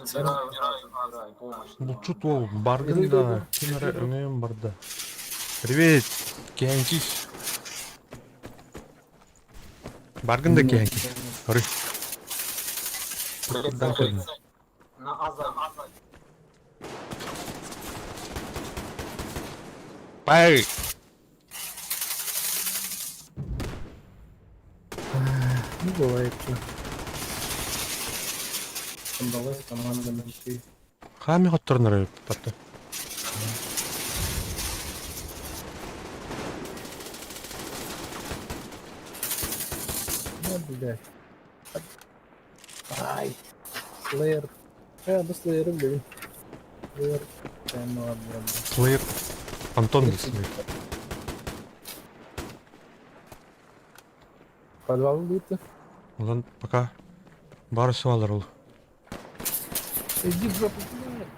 Забираю, забираю, помощь. Булчут ол баргын да. Ким эрэ өҥөйөн барда. Привет, Кенкис. Баргын да Кенкис. Ры. Блядь, Да, сзади. На Аза. Пай! Ну, бывает, что. Собралась команда мечты. Хаами хотторнор батта. Да, блядь. Ай. Слэйр. Да Слэйр, блин. Слэйр. Прямо, блядь. Слэйр. Антон да Слэйр. Подвал будто. Улан пока бары суалар ол. Иди в жопу, блядь.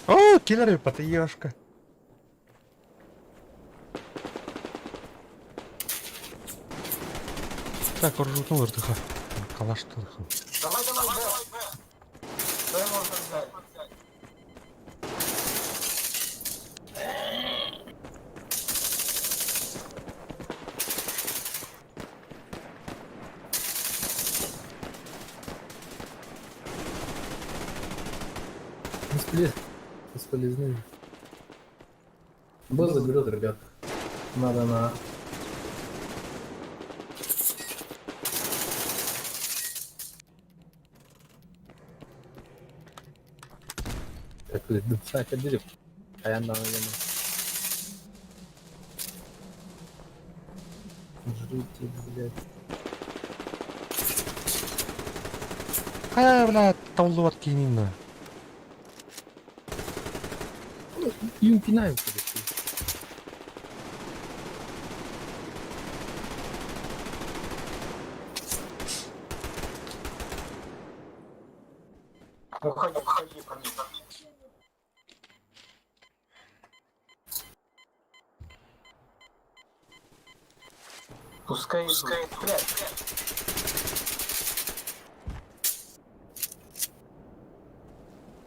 О, киллер потаешка. Так, оружутун ыртыха. Калаш тылыхын. Давай, давай, Б. Б можно взять. Бесполез... Бесполезны. Б заберет, ребят. Надо на... Так, снайпер дерев. А я на, наверное. Жрите, блядь. А, бля, таулуат кинина. Ну, им пинают, короче. Уходи, уходи, ко мне. Пускай идут. Блядь,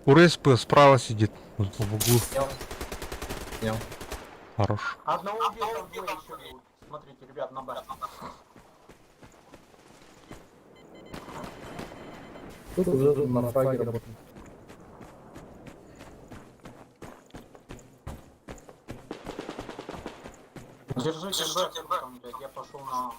Уресп справа сидит. Вот в углу. Снял. Снял. Хорош. Одного убил, там двое еще будут. Смотрите, ребят, на Б. Тут уже на фраге работает. Держите Б, там, блядь, я пошел на...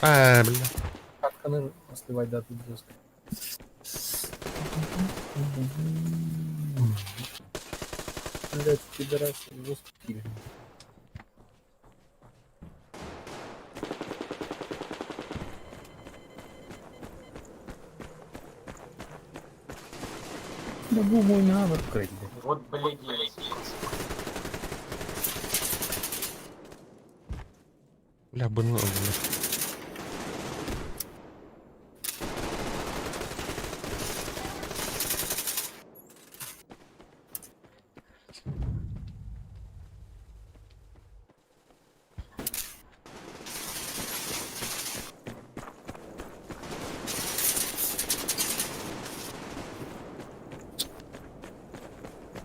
А, бля. Катканы сливать, да, тут жестко. Блять, пидорасы, жестко киллер. Да бу мой на открыть, блядь. Вот, блядь, Бля, бы, ну, бля.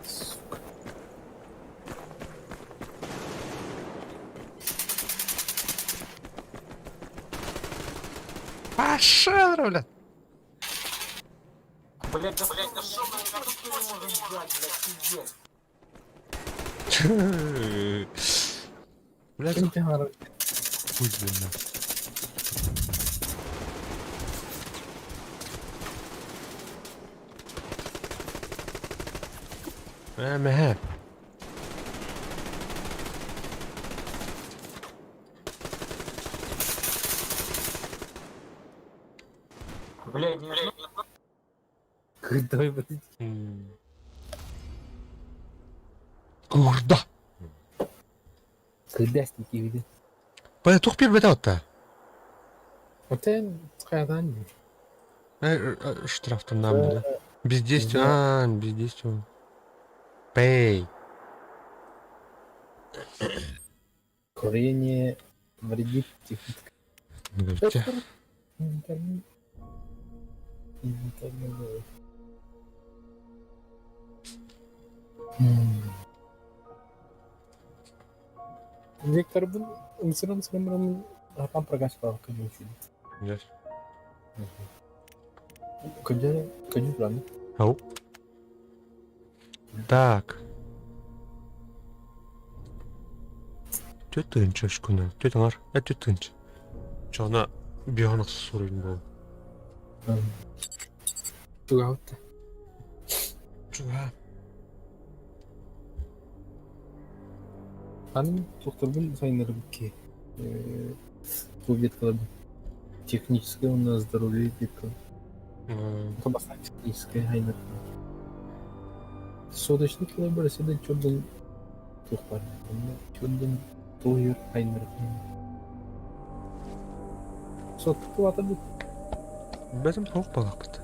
Сука. Пошел, бля. Блядь, да блядь, да что мы не можем взять, блядь, пиздец. Блядь, Чем ты говоришь? хуй, блин. Мэ. Блядь, не Кырдой бытыть. Куурда. Кырдас киирдэ. Бая туох биэрбэтэ отта? Отен хайадан дии. Штрафтан нам да. Бездействие, а, бездействие. Пэй. Курение вредит технике. Говорите. Виктор бу ымсырым ымсырым Там прогас кадю. Yes. Кадю, кадю, правильно? Ау. Так. Түтүнчө шкуна. Түтүңөр. Э түтүнчө. Чона бионок суруйн бол. Чугаутта. Чуга. Аны тухтарбын сайыннарбыт ки. Веткалар. Техническое у нас здоровье ветка. Табасна техническое хайнар. Соточный килобар седе чордон тухпар. Чордон тойыр хайнар. Сотка вата бит. Бәтем тоқ балақпыт.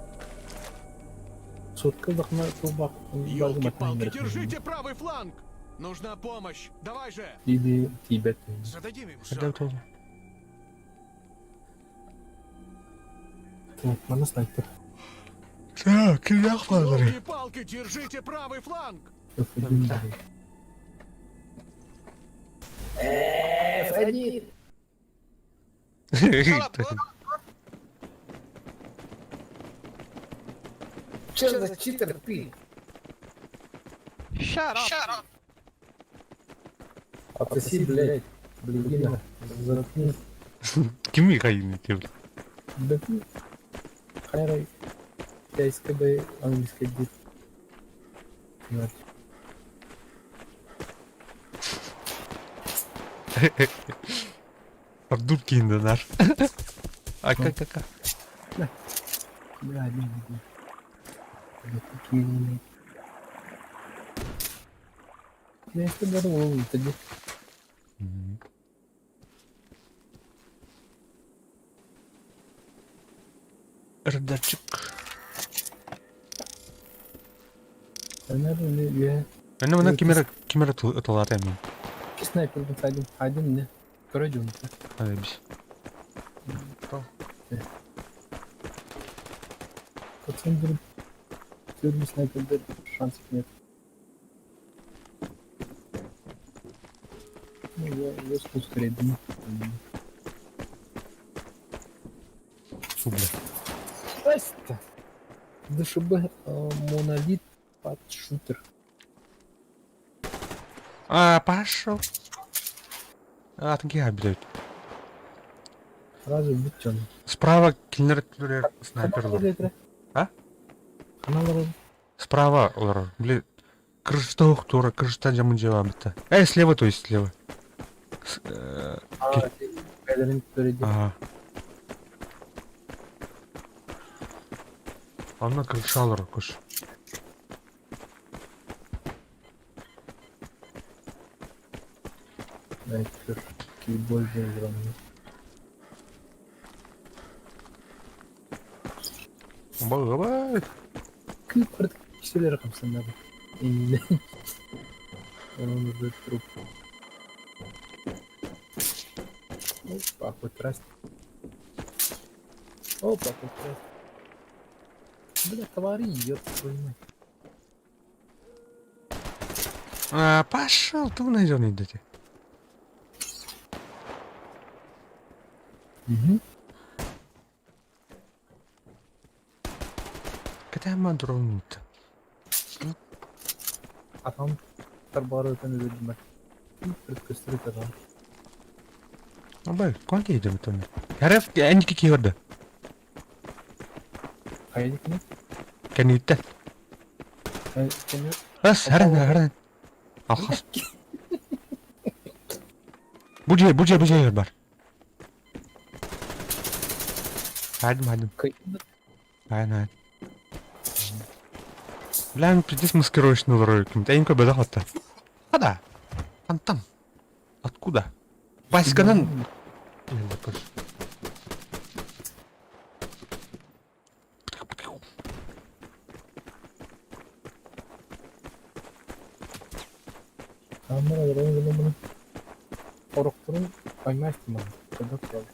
Сотка дахна тубак. Елки-палки, держите правый фланг! Нужна помощь! Давай же! Или Тибет. Зададим им Қайда жару. толы? Так, мана снайпер. Так, киряк балары. Елки-палки, держите правый фланг! F1. F1. Че за читер ты? Отсоси, блядь. Блядина. Заткнись. Ким Михаил деп. Да ты. Хайрай. Китайская да английская дит. Абдул кейінді нар. Ака кака. Бля, не, не, не. Бля, Я еще здорово, тоді. Радарчик. Наверное, я Аны мына кемера кемера тылат эми. снайпер был один, один не. Короче, он. Ай бис. Пацан говорит, твердый снайпер, да, шансов нет. Ну, я скорее думаю. Фу, бля. Здрасте. ДШБ монолит под шутер. А, пошел. А, такие обидают. Сразу бутен. Справа киллер снайпер. А? Справа, олар. Бля, крышта тура, крышта жамын жеба бітті. Эй, слева, то есть слева. Ага. Ана крыша олар, күш. Снайпер. Кибой Бай. Кып кишилер камсынады. Он уже труп. Опа, хоть раз. Опа, хоть раз. Бля, товары, ёб твою мать. А, пошел, ты найден идете. Угу. Когда дрон-то? А там тарбары өтөн өлдүм. Предкөстөрү тарбар. Абай, конки идем там. Хареф, эники киорда. Хайдик не? Кенитте. Кене? Ас, харен, харен. Алхас. Бу же, бу же, бу же бар. Хайдым, хайдым. Кайын. Хайын, хайын. Бля, пиздец маскировочный ролик. Эйин көрбөтөх отта. Хада. Антон. Откуда? Пасеканан. Камера олорон гынан баран Орохторун поймать не могу. Тогда правда.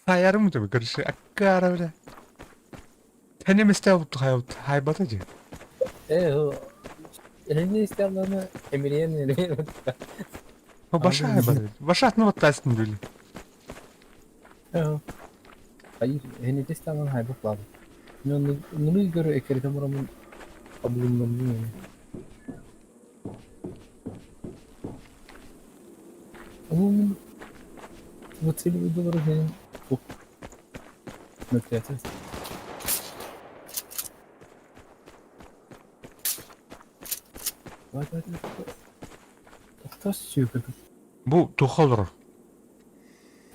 Сайарым деп көрүшү аккара бля. Тэнэ месте хайбата дии. Э, Эһиги истэҕинэ эмириэн эмириэн Баша хайбата. Баша атын баттаастын били. Хайыр, эһини истэҕинэ хайбат лаабыт. Мен нуруй көрө эккирэтэн бараммын обулуннарбын Ол выцеливаю вооружение. 0,5. Давай, давай, давай. Тохтос сүүрбэ. Бу туха олорор.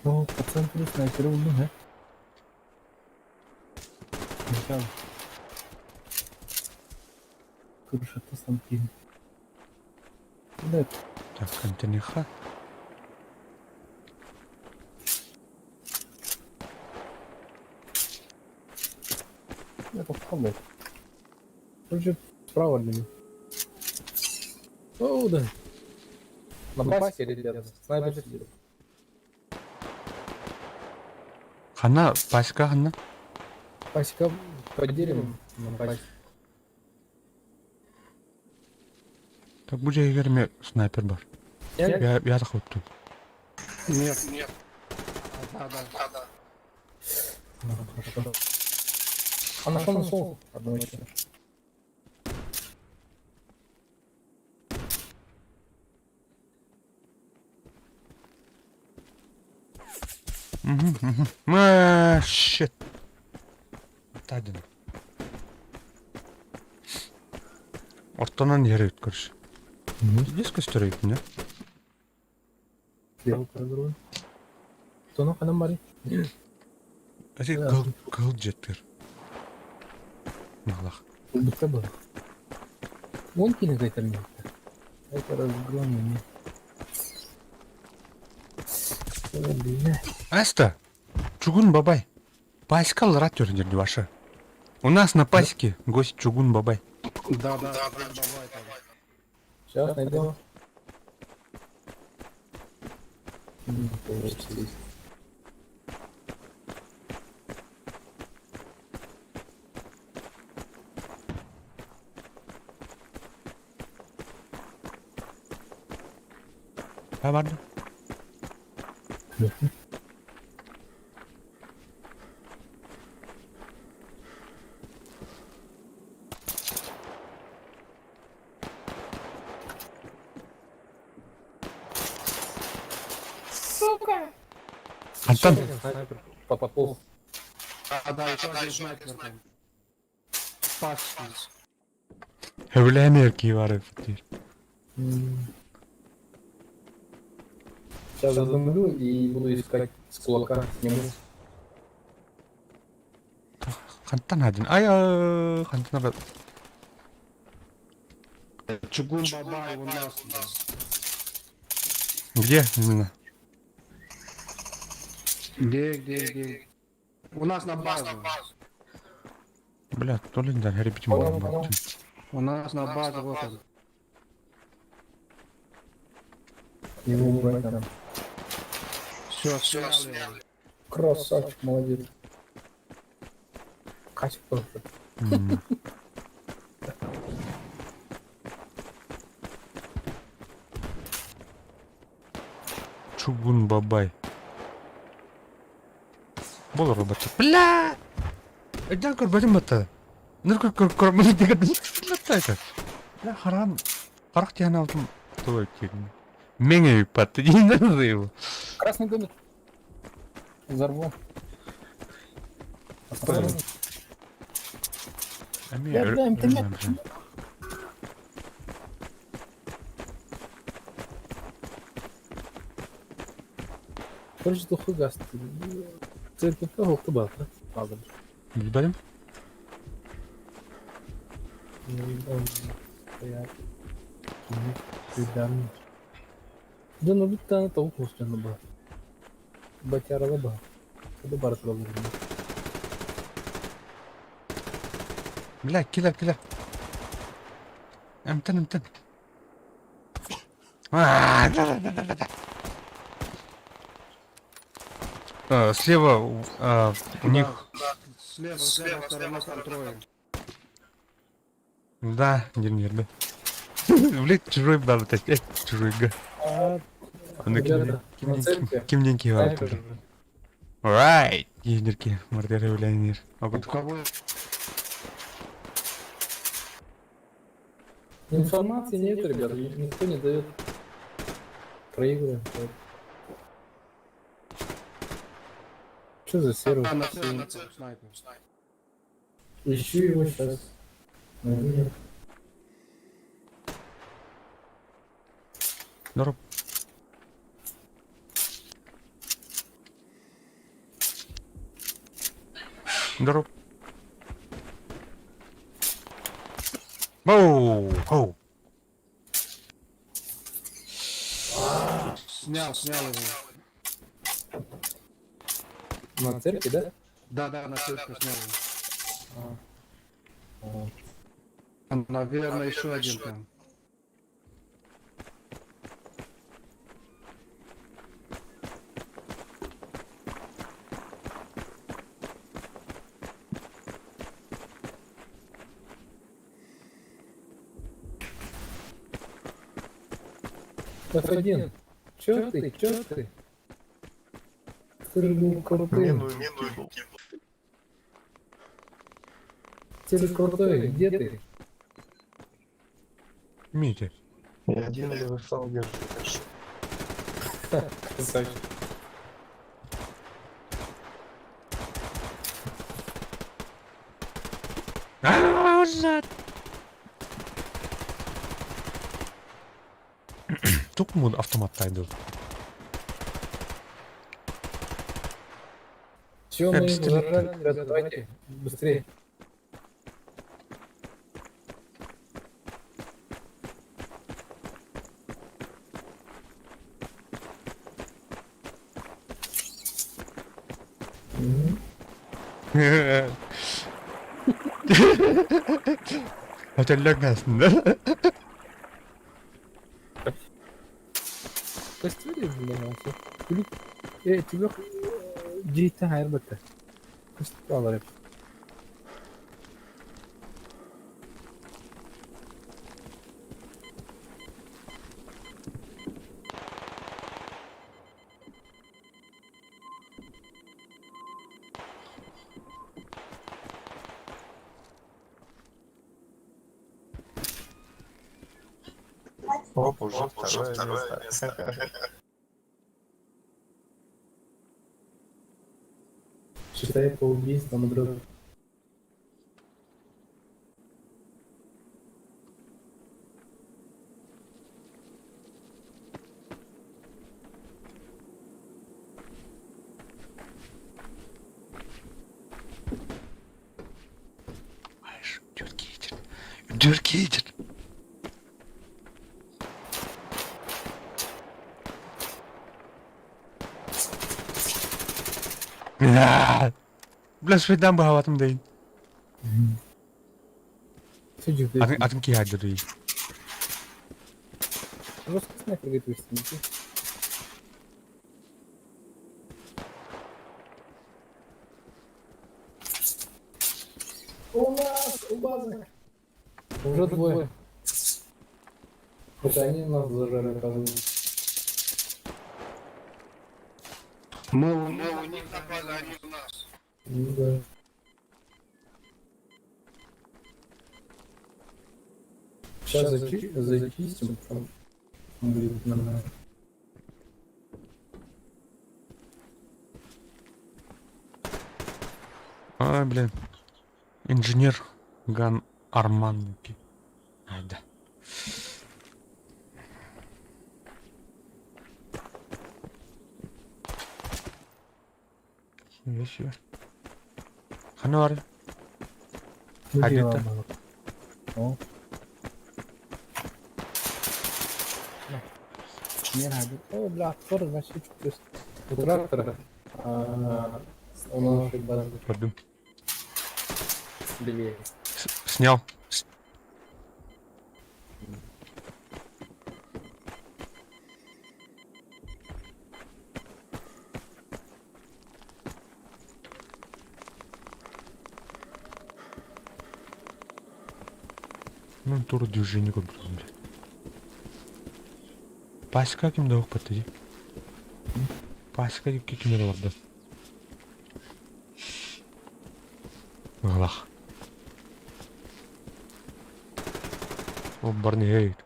О, пацан плюс снайпер булдум, һэ? Начало. Крушата сампин. Да, Так, антениха. это вхолол. Короче, справа от меня. О, да. На пасе, ребята, снайпер сидит. Ханна, пасека ханна. Пасека под деревом. На пасеке. Так бу дьиэгэр эмиэ снайпер бар. Я- Я я тахыттым. Нет, нет. Да, да. Да, Хорошо. А нашел, нашел. Одного еще. Мэ, щит. Один. Ортонан иһэр эбит көрүс. Здесь көстөр эбит не? Слева прогру. Тоно ханан барый? Эти кыл кыл жеттер. Налах. Будто бы. Вон кинет это мне. Это разгром мне. Бля. Аста, Чугун Бабай. Пасека лрат дерди ваша. У нас на пасеке гость Чугун Бабай. да, да, да, бывает. Сейчас найдем. А барды. Сука! Антон, Снайпер подполз. Да, да, еще один снайпер там. Пасечник. Эвлемер кивары фтир. Сейчас задумлю и буду искать с кулака сниму. Хантан один. Ай, а, хантан ара. Чугун Бабай у нас. Где именно? Где, где, где? У нас на базу. Бля, то ли да, ребят, Понял, понял. У нас на базу вот он. Его убрать надо. Все, сняли. Красавчик, молодец. Касик просто. Чугун Бабай. Бол робот. Бля! Эден көрбөтүм батта. Ныр көр көр көр мын деген это. Бля, харам. Харах тиһэн алтым. Той тиһэн. Меңе патты дейін его. Красный домик. Взорву. Осторожно. Эмиэ Бля, эмтэнэ. Короче, тухы газ. Церковька холку бата. Алdım. Билбэтим. Дьон урут тавык мустаны бар. Батярала бар. Куда бар туралар. Бля, килер, килер. Эмтэн, эмтэн. А, да, да, да, да, да. Слева у них. Слева, слева, сторона там трое. Да, нервно. Блин, чужой брал опять. Чужой га. Ребята, на церкви. Кимненький Снайпер. Right. Енерки, мордеры влянир. У кого Информации нет, ребят, никто не дает. Проигрываем. Что за сервер? А, на церкви, снайпер. Ищу его сейчас. Найду. Здорово. Здорово. Оу, оу. Снял, снял его. На церкви, да? Да, да, на церкви снял его. А, наверное, еще один там. F1. Чё ты? Чё ты? Ты же был крутым. Ты же крутой, где ты? Митя. Я один левый фланг держу. Красавчик. А, ужас. Тук му автомат тайдыл. Все, мы Быстрее. зажрали, ребята, давайте быстрее. Мгм. Хотел да? Костюри, блин, всё. Тебе جيتها هربته بس تضرب. Оп, уже второе место. Считай по убийствам друг. Дюрки идет. Дюрки идет. Бля, швейдан бахаватым дейін. Атын ки хадды дейін. Жестко снайпер говорит, вы сидите. У нас, у базы. Уже двое. Это они нас зажали, оказывается. Мы у них напали, они у нас. Ну да. Сейчас зачистим, там будет нормально. А, блин. Инженер. Ган Арманки. Айда. Еще. Ханна бар? Хадита. О, бля, тоже значит плюс. У трактора. А, у нашей базы. Пойду. Левее. Снял. Ну, тур движение как будто, блядь. Пасека ким да укпаты. Пасека ким да барда. Аллах. О, барни, эй.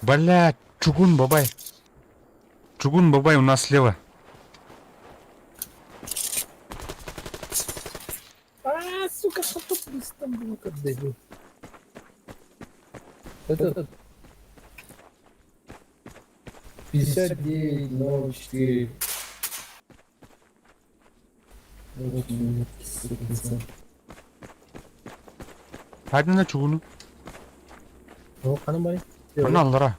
Блядь, чугун бабай. Чугун бабай у нас слева. А, сука, что тут там было, как дебил. Это 59,04. Hadi на чугуну. О, ханам бari. Аны аллара.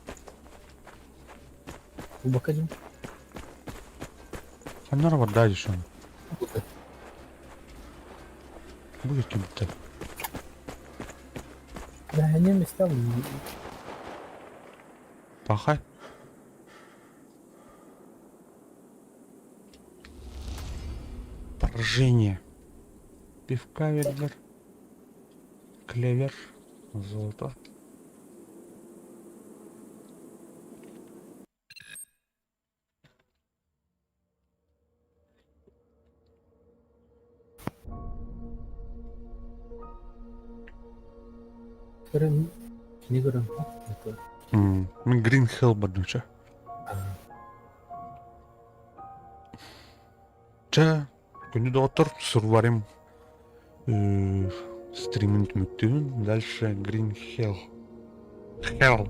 Бакадим. Ханнара бар да еще. Будет кем-то. Да, они местам. Пахай. Поражение. Пивка ведлер. Клевер. Золото. Көрөн, не көрөн. Мин Green Hell бардым чэ. Чэ, күнү доҕоттор сурварим стримин түмүктүүбүн. Дальше Green Hell. Hell.